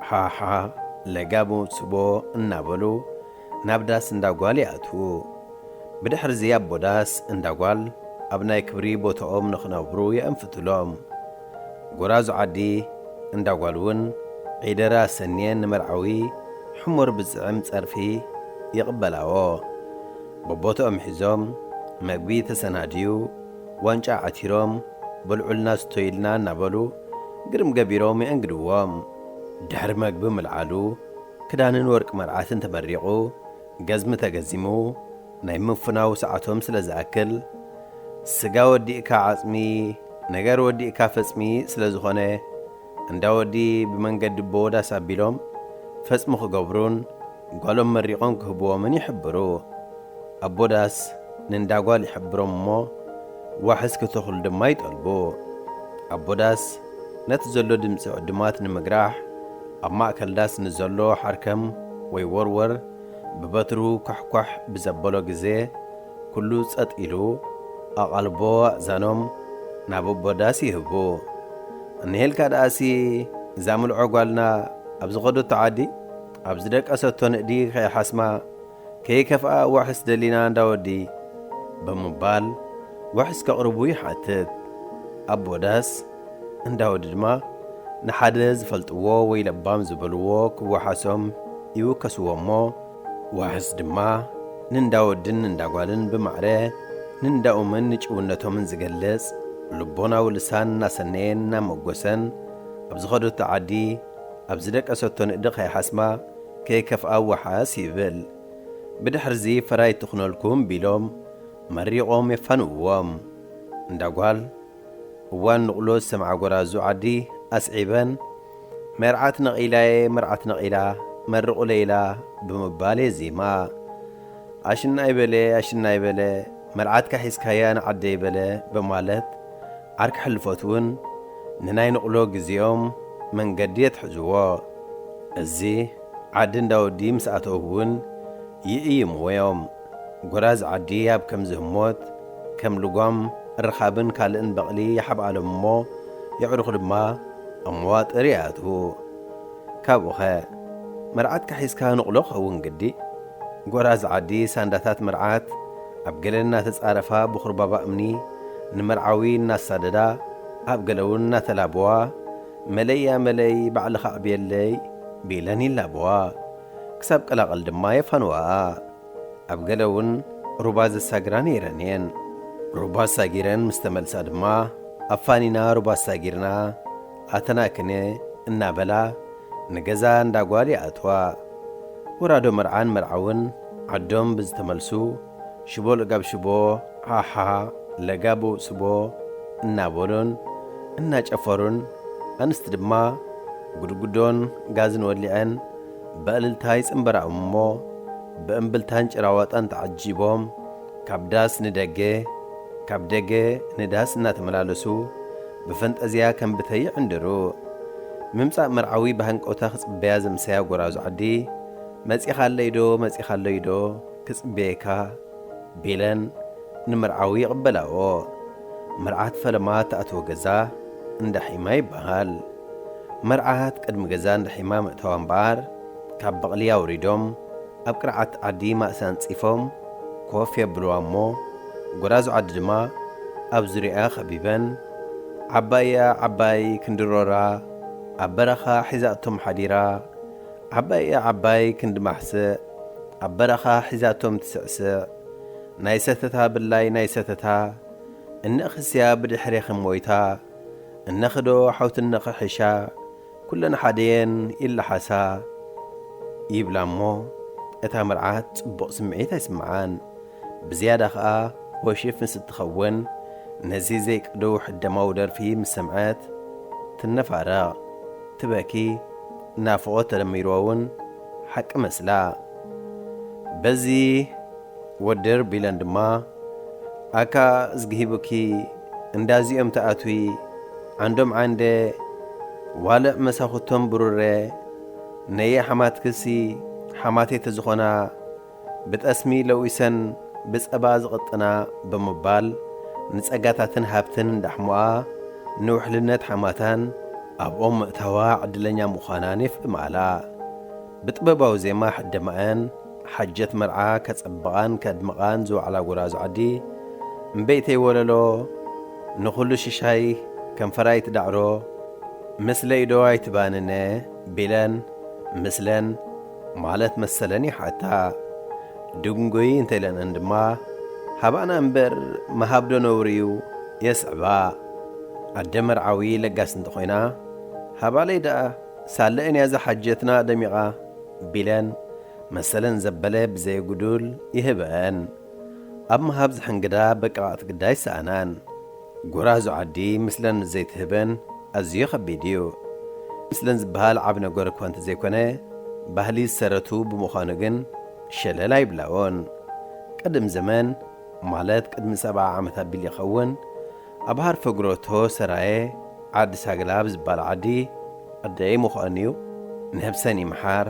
ሓሓ፣ ለጋብ ስቦ እናበሉ ናብ ዳስ እንዳጓል ይኣትዉ። ብድሕርዚ ኣቦ ዳስ እንዳጓል ኣብ ናይ ክብሪ ቦታኦም ንኽነብሩ የእንፍትሎም። ጎራዙ ዓዲ እንዳጓል እውን ዒደራ ሰንየን ንመርዓዊ ሕሙር ብዝጥዕም ጸርፊ ይቕበላዎ። በቦትኦም ሒዞም መግቢ ተሰናድዩ ዋንጫ ዓቲሮም በልዑልና ስቶይልና እናበሉ ግርም ገቢሮም የእንግድዎም። ድሕሪ መግቢ ምልዓሉ ክዳንን ወርቂ መርዓትን ተመሪቑ ገዝሚ ተገዚሙ ናይ ምፍናው ሰዓቶም ስለ ዝኣክል ስጋ ወዲእካ ዓጽሚ ነገር ወዲእካ ፈጽሚ ስለ ዝኾነ፣ እንዳ ወዲ ብመንገዲ ኣቦ ዳስ ኣቢሎም ፈጽሚ ክገብሩን ጓሎም መሪቖም ክህብዎምን ይሕብሩ። ኣቦ ዳስ ንእንዳ ጓል ይሕብሮም እሞ፣ ዋሕስ ክተኽሉ ድማ ይጠልቡ። ኣቦ ዳስ ነቲ ዘሎ ድምጺ ዕዱማት ንምግራሕ፣ ኣብ ማእከል ዳስ ንዘሎ ሓርከም ወይ ወርወር ብበትሩ ኳሕኳሕ ብዘበሎ ግዜ፣ ኩሉ ጸጥ ኢሉ፣ ኣቓልቦ ኣእዛኖም ናብ ኣቦ ዳስ ይህቡ። እንሄልካ ደኣሲ፣ እዛ ምልዖ ጓልና ኣብ ዝኸደቶ ዓዲ፣ ኣብ ዝደቀሰቶ ንእዲ ከይሓስማ፣ ከይከፍኣ ዋሕስ ደሊና እንዳ ወዲ፣ ብምባል ዋሕስ ከቕርቡ ይሓትት። ኣቦ ዳስ እንዳ ወዲ ድማ ንሓደ ዝፈልጥዎ ወይ ለባም ዝበልዎ ክወሓሶም ይውከስዎ እሞ፣ ዋሕስ ድማ ንእንዳ ወድን ንእንዳ ጓልን ብማዕረ ንእንዳኡምን ንጭውነቶምን ዝገልጽ ልቦናዊ ልሳን እናሰነየን እናመጎሰን፣ ኣብ ዝኸደቶ ዓዲ፣ ኣብ ዝደቀሰቶ ንእዲ ከይሓስማ ከይከፍኣ ዋሓስ ይብል። ብድሕርዚ ፈራይ ትኹነልኩም ቢሎም መሪቖም የፋንውዎም። እንዳ ጓል እዋን ንቕሎ ዝሰምዓ ጎራዙ ዓዲ ኣስዒበን፣ መርዓት ነቒላየ፣ መርዓት ነቒላ፣ መርቑለይ ኢላ ብምባል የዚማ። ኣሽናይ በለ፣ ኣሽናይ በለ፣ መርዓትካ ሒዝካያ ንዓደይ በለ በማለት ዓርኪ ሕልፎት እውን ንናይ ንቕሎ ግዜኦም መንገዲ የትሕዝዎ። እዚ ዓዲ እንዳ ወዲ ምስ ኣተው እውን ይእይምዎ እዮም። ጎራዝ ዓዲ ኣብ ከምዚ ህሞት ከም ልጓም ርኻብን ካልእን በቕሊ ይሓብኣሎም እሞ የዕሩኽ ድማ ኣብ መዋጥር ይኣትዉ። ካብኡኸ መርዓትካ ሒዝካ ንቕሎ ክኸውን ግዲ። ጎራዝ ዓዲ ሳንዳታት መርዓት ኣብ ገለ እናተጻረፋ ብኹርባባ እምኒ ንመርዓዊ እናሳደዳ፣ ኣብ ገለ እውን እናተላበዋ፣ መለያ መለይ ባዕልኻ ኣዕብየለይ ቢለን ይላበዋ። ክሳብ ቀላቕል ድማ የፋንዋኣ። ኣብ ገለ እውን ሩባ ዘሳግራ ነይረን እየን። ሩባ ኣሳጊረን ምስ ተመልሳ ድማ ኣፋኒና ሩባ ኣሳጊርና ኣተናክነ እናበላ ንገዛ እንዳ ጓል ይኣትዋ። ወራዶ መርዓን መርዓውን ዓዶም ብዝተመልሱ ሽቦ ለጋብ ሽቦ፣ ሓሓ፣ ለጋብ ስቦ እናበሉን እናጨፈሩን፣ ኣንስቲ ድማ ጉድጉዶን ጋዝን ወሊዐን ብእልልታ ይጽንበራ እሞ፣ ብእምብልታን ጭራዋጣን ተዓጂቦም፣ ካብ ዳስ ንደገ፣ ካብ ደገ ንዳስ እናተመላለሱ፣ ብፈንጠዝያ ከም ብተይ ይዕንድሩ። ምምጻእ መርዓዊ ብሃንቀውታ ክጽበያ ዘምሰያ ጎራዙ ዓዲ፣ "መጺኻለይ ዶ፣ መጺኻለይ ዶ፣ ክጽበየካ?" ቢለን ንመርዓዊ ይቕበላዎ። መርዓት ፈለማ እትኣትዎ ገዛ እንዳ ሒማ ይበሃል። መርዓት ቅድሚ ገዛ እንዳ ሒማ ምእታዋ እምበኣር፣ ካብ በቕሊ ኣውሪዶም ኣብ ቅርዓት ዓዲ ማእሲ ኣንጺፎም ኮፍ የብልዋ እሞ፣ ጎራዙ ዓዲ ድማ ኣብ ዙርያኣ ከቢበን፣ "ዓባያ ዓባይ ክንዲ ሮራ ኣብ በረኻ ሒዛቶም ሓዲራ፣ ዓባያ ዓባይ ክንዲ ማሕስእ ኣብ በረኻ ሒዛቶም ትስዕስዕ፣ ናይ ሰተታ ብላይ ናይ ሰተታ፣ እነኽስያ ብድሕሬኺ ሞይታ፣ እነኽዶ ሓውትነኺ ሕሻ፣ ኩለን ሓደየን ይለሓሳ" ይብላ እሞ፣ እታ መርዓት ጽቡቕ ስምዒት ኣይስምዓን። ብዝያዳ ኸኣ ወሽፍ ምስ እትኸውን፣ ነዚ ዘይቅዱው ሕደማዊ ደርፊ ምስ ሰምዐት፣ ትነፋረቕ፣ ትበኪ፣ ናፍቖት ተደሚርዋ እውን ሓቂ መስላ። በዚ ወድር ቢለን ድማ፣ "ኣካ እዝጊ ሂቡኪ እንዳዚኦም ተኣትዊ፣ ዓንዶም ዓንደ፣ ዋልዕ መሳኹቶም ብሩረ፣ ነየ ሓማትክሲ ሓማተይ ተዝኾና፣ ብጠስሚ ለዊሰን ብጸባ ዝቕጥና" ብምባል፣ ንጸጋታትን ሃብትን እንዳሕሞኣ፣ ንውሕልነት ሓማታን ኣብኦም ምእታዋ ዕድለኛ ምዃናን የፍእማላ። ብጥበባዊ ዜማ ሕደማኣን፣ ሓጀት መርዓ ከጸብቓን ከድምቓን ዝወዕላ ጎራዙ ዓዲ፣ "እምበይተይ ወለሎ፣ ንኹሉ ሽሻይ ከንፈራይ ትዳዕሮ፣ ምስለይ ዶ ኣይትባንነ?" ቢለን ምስለን ማለት መሰለን ይሓታ። ድንጉይ እንተኢለንአን ድማ፣ "ሃባና እምበር ምሃብ ዶ ነውሪ እዩ?" የስዕባ። ኣደ መርዓዊ ለጋስ እንተኾይና፣ "ሃባለይ ደኣ ሳለአን እያ ዝሓጀትና ደሚቓ" ቢለን መሰለን ዘበለ ብዘየጉዱል ይህበአን። ኣብ ምሃብ ዝሕንግዳ በቃቓት ግዳ ኣይሰኣናን። ጎራዙ ዓዲ ምስለን ምስ ዘይትህበን ኣዝዩ ከቢድ እዩ። ምስለን ዝበሃል ዓቢ ነገር እኳ እንተዘይኮነ፣ ባህሊ ዝሰረቱ ብምዃኑ ግን ሸለል ኣይብላዎን። ቅድም ዘመን፣ ማለት ቅድሚ ሰብዓ ዓመት ኣቢሉ ይኸውን፣ ኣብ ሃርፈ ግሮቶ ሰራየ ዓዲ ሳግላ ኣብ ዝበሃል ዓዲ ኣደይ ምዃኑ እዩ። ነብሰን ይምሓር፣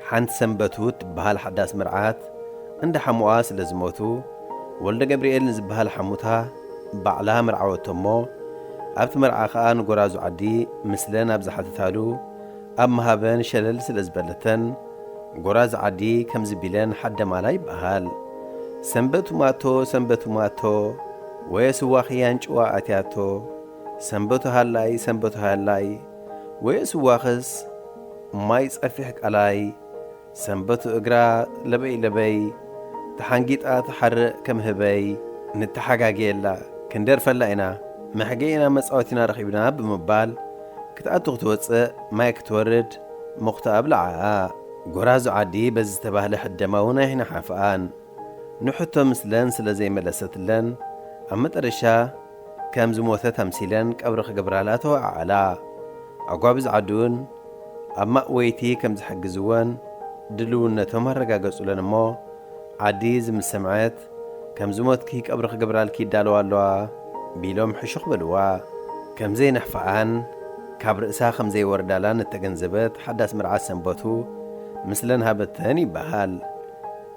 ሓንቲ ሰንበቱ እትበሃል ሓዳስ መርዓት እንዳ ሓሙኣ ስለ ዝሞቱ፣ ወልደ ገብርኤል ንዝበሃል ሓሙታ ባዕላ መርዓወቶ እሞ፣ ኣብቲ መርዓ ኸኣ ንጎራዙ ዓዲ ምስለን ኣብ ዝሓተታሉ፣ ኣብ ምሃበን ሸለል ስለ ዝበለተን፣ ጎራዙ ዓዲ ከምዚ ቢለን ሓደማላ ይበሃል። ሰንበቱ ማቶ፣ ሰንበቱ ማቶ፣ ወየ ስዋኺ ኣንጭዋ ኣትያቶ፣ ሰንበቱ ሃላይ፣ ሰንበቱ ሃላይ፣ ወየ ስዋኽስ ማይ ጸፊሕ ቃላይ፣ ሰንበቱ እግራ ለበይ ለበይ፣ ተሓንጊጣ ትሓርእ ከም ህበይ፣ ንተሓጋግየላ፣ ክንደርፈላ ኢና፣ መሕገይና መጻወቲና ረኺብና ብምባል፣ ክትኣቱ ክትወጽእ፣ ማይ ክትወርድ፣ ምኹቲ ኣብልዓኣ። ጎራዙ ዓዲ በዚ ዝተባህለ ሕደማ እውን ኣይናሓፍኣን። ንሕቶ ምስለን ስለ ዘይመለሰትለን፣ ኣብ መጠረሻ ከም ዝሞተት ኣምሲለን ቀብሪ ክገብራላ ተወዓዓላ። ኣጓብዝ ዓዲ እውን ኣብ ማእወይቲ ከም ዝሕግዝወን ድልውነቶም ኣረጋገጹለን እሞ፣ ዓዲ እዚ ምስ ሰምዐት፣ "ከም ዝሞትኪ ቀብሪ ክገብራልኪ ይዳለዋ ኣለዋ" ቢሎም ሕሹኽ በልዋ። ከም ዘይነሕፍኣን ካብ ርእሳ ከም ዘይወርዳላን እተገንዘበት ሓዳስ መርዓት ሰንበቱ ምስለን ሃበተን ይበሃል።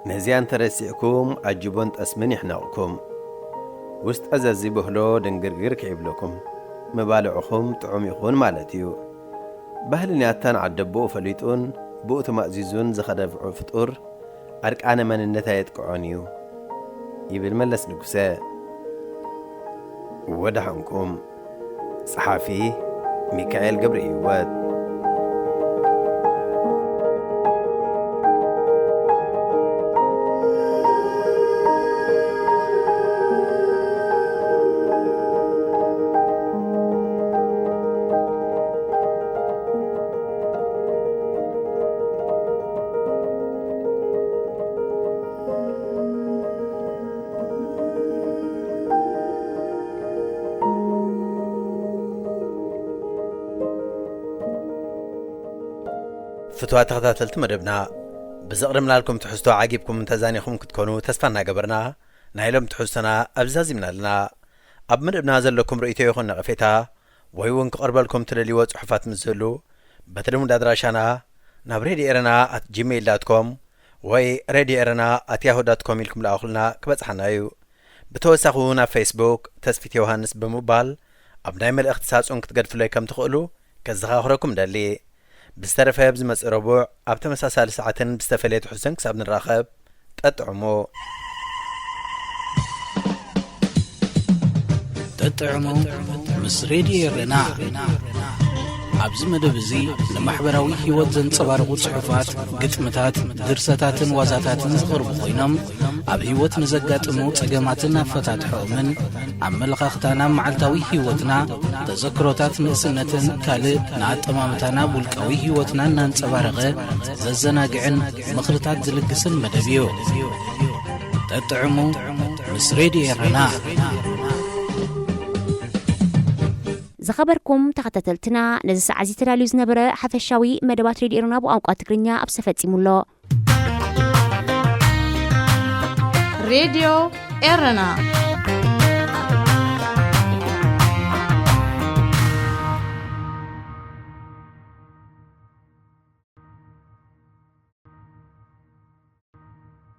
ነዚኣ እንተረሲዕኩም ኣጅቦን ጠስምን ይሕነቕኩም። ውስጠ ዘዚ ብህሎ ድንግርግር ከይብለኩም፣ ምባልዕኹም ጥዑም ይኹን ማለት እዩ። ባህልን ያታን ዓደቦኡ ፈሊጡን ብኡ ተማእዚዙን ዝኸደ ፍጡር፣ ኣርቃነ መንነት ኣየጥቅዖን እዩ፣ ይብል መለስ ንጉሰ። ወደሓንኩም። ጸሓፊ ሚካኤል ገብረ ህይወት። ፍትዋ ተኸታተልቲ መደብና፣ ብዘቕርብናልኩም ትሕዝቶ ዓጊብኩም እንተዛኒኹም ክትኮኑ ተስፋ እናገበርና፣ ናይ ሎም ትሕዝቶና ኣብዚ ዛዚምና ኣለና። ኣብ መደብና ዘለኩም ርእይቶ ይኹን ነቐፌታ፣ ወይ እውን ክቐርበልኩም ትደልይዎ ጽሑፋት ምስ ዝህሉ፣ በቲ ልሙድ ኣድራሻና ናብ ሬድዮ ኤረና ኣት ጂሜይል ዳት ኮም ወይ ሬድዮ ኤረና ኣት ያሁ ዳት ኮም ኢልኩም ልኣኹልና ክበጽሓና እዩ። ብተወሳኺ እውን ኣብ ፌስቡክ ተስፊት ዮሃንስ ብምባል ኣብ ናይ መልእኽቲ ሳጹን ክትገድፍለይ ከም ትኽእሉ ከዘኻኽረኩም ደሊ። ብዝተረፈ ኣብ ዝመጽእ ረቡዕ ኣብ ተመሳሳሊ ሰዓትን ብዝተፈለየ ትሕዝቶን ክሳብ ንራኸብ፣ ጠጥዕሙ። ጠጥዕሙ ምስ ሬድዮ ኤረና። ኣብዚ መደብ እዚ ንማሕበራዊ ህይወት ዘንጸባርቑ ጽሑፋት፣ ግጥምታት፣ ድርሰታትን ዋዛታትን ዝቐርቡ ኮይኖም፣ ኣብ ህይወት ንዘጋጥሙ ጸገማትን ኣፈታትሖኦምን፣ ኣመለኻኽታና ኣብ መዓልታዊ ህይወትና፣ ተዘክሮታት ንእስነትን ካልእ ንኣጠማምታና ኣብ ውልቃዊ ህይወትና እናንጸባረቐ ዘዘናግዕን ምኽርታት ዝልግስን መደብ እዩ። ጠጥዕሙ ምስ ሬድዮ ኤረና። ዝኸበርኩም ተኸታተልትና፣ ነዚ ሰዓት እዚ ተዳልዩ ዝነበረ ሓፈሻዊ መደባት ሬድዮ ኤረና ብቋንቋ ትግርኛ ኣብዚ ተፈጺሙ ኣሎ። ሬድዮ ኤረና።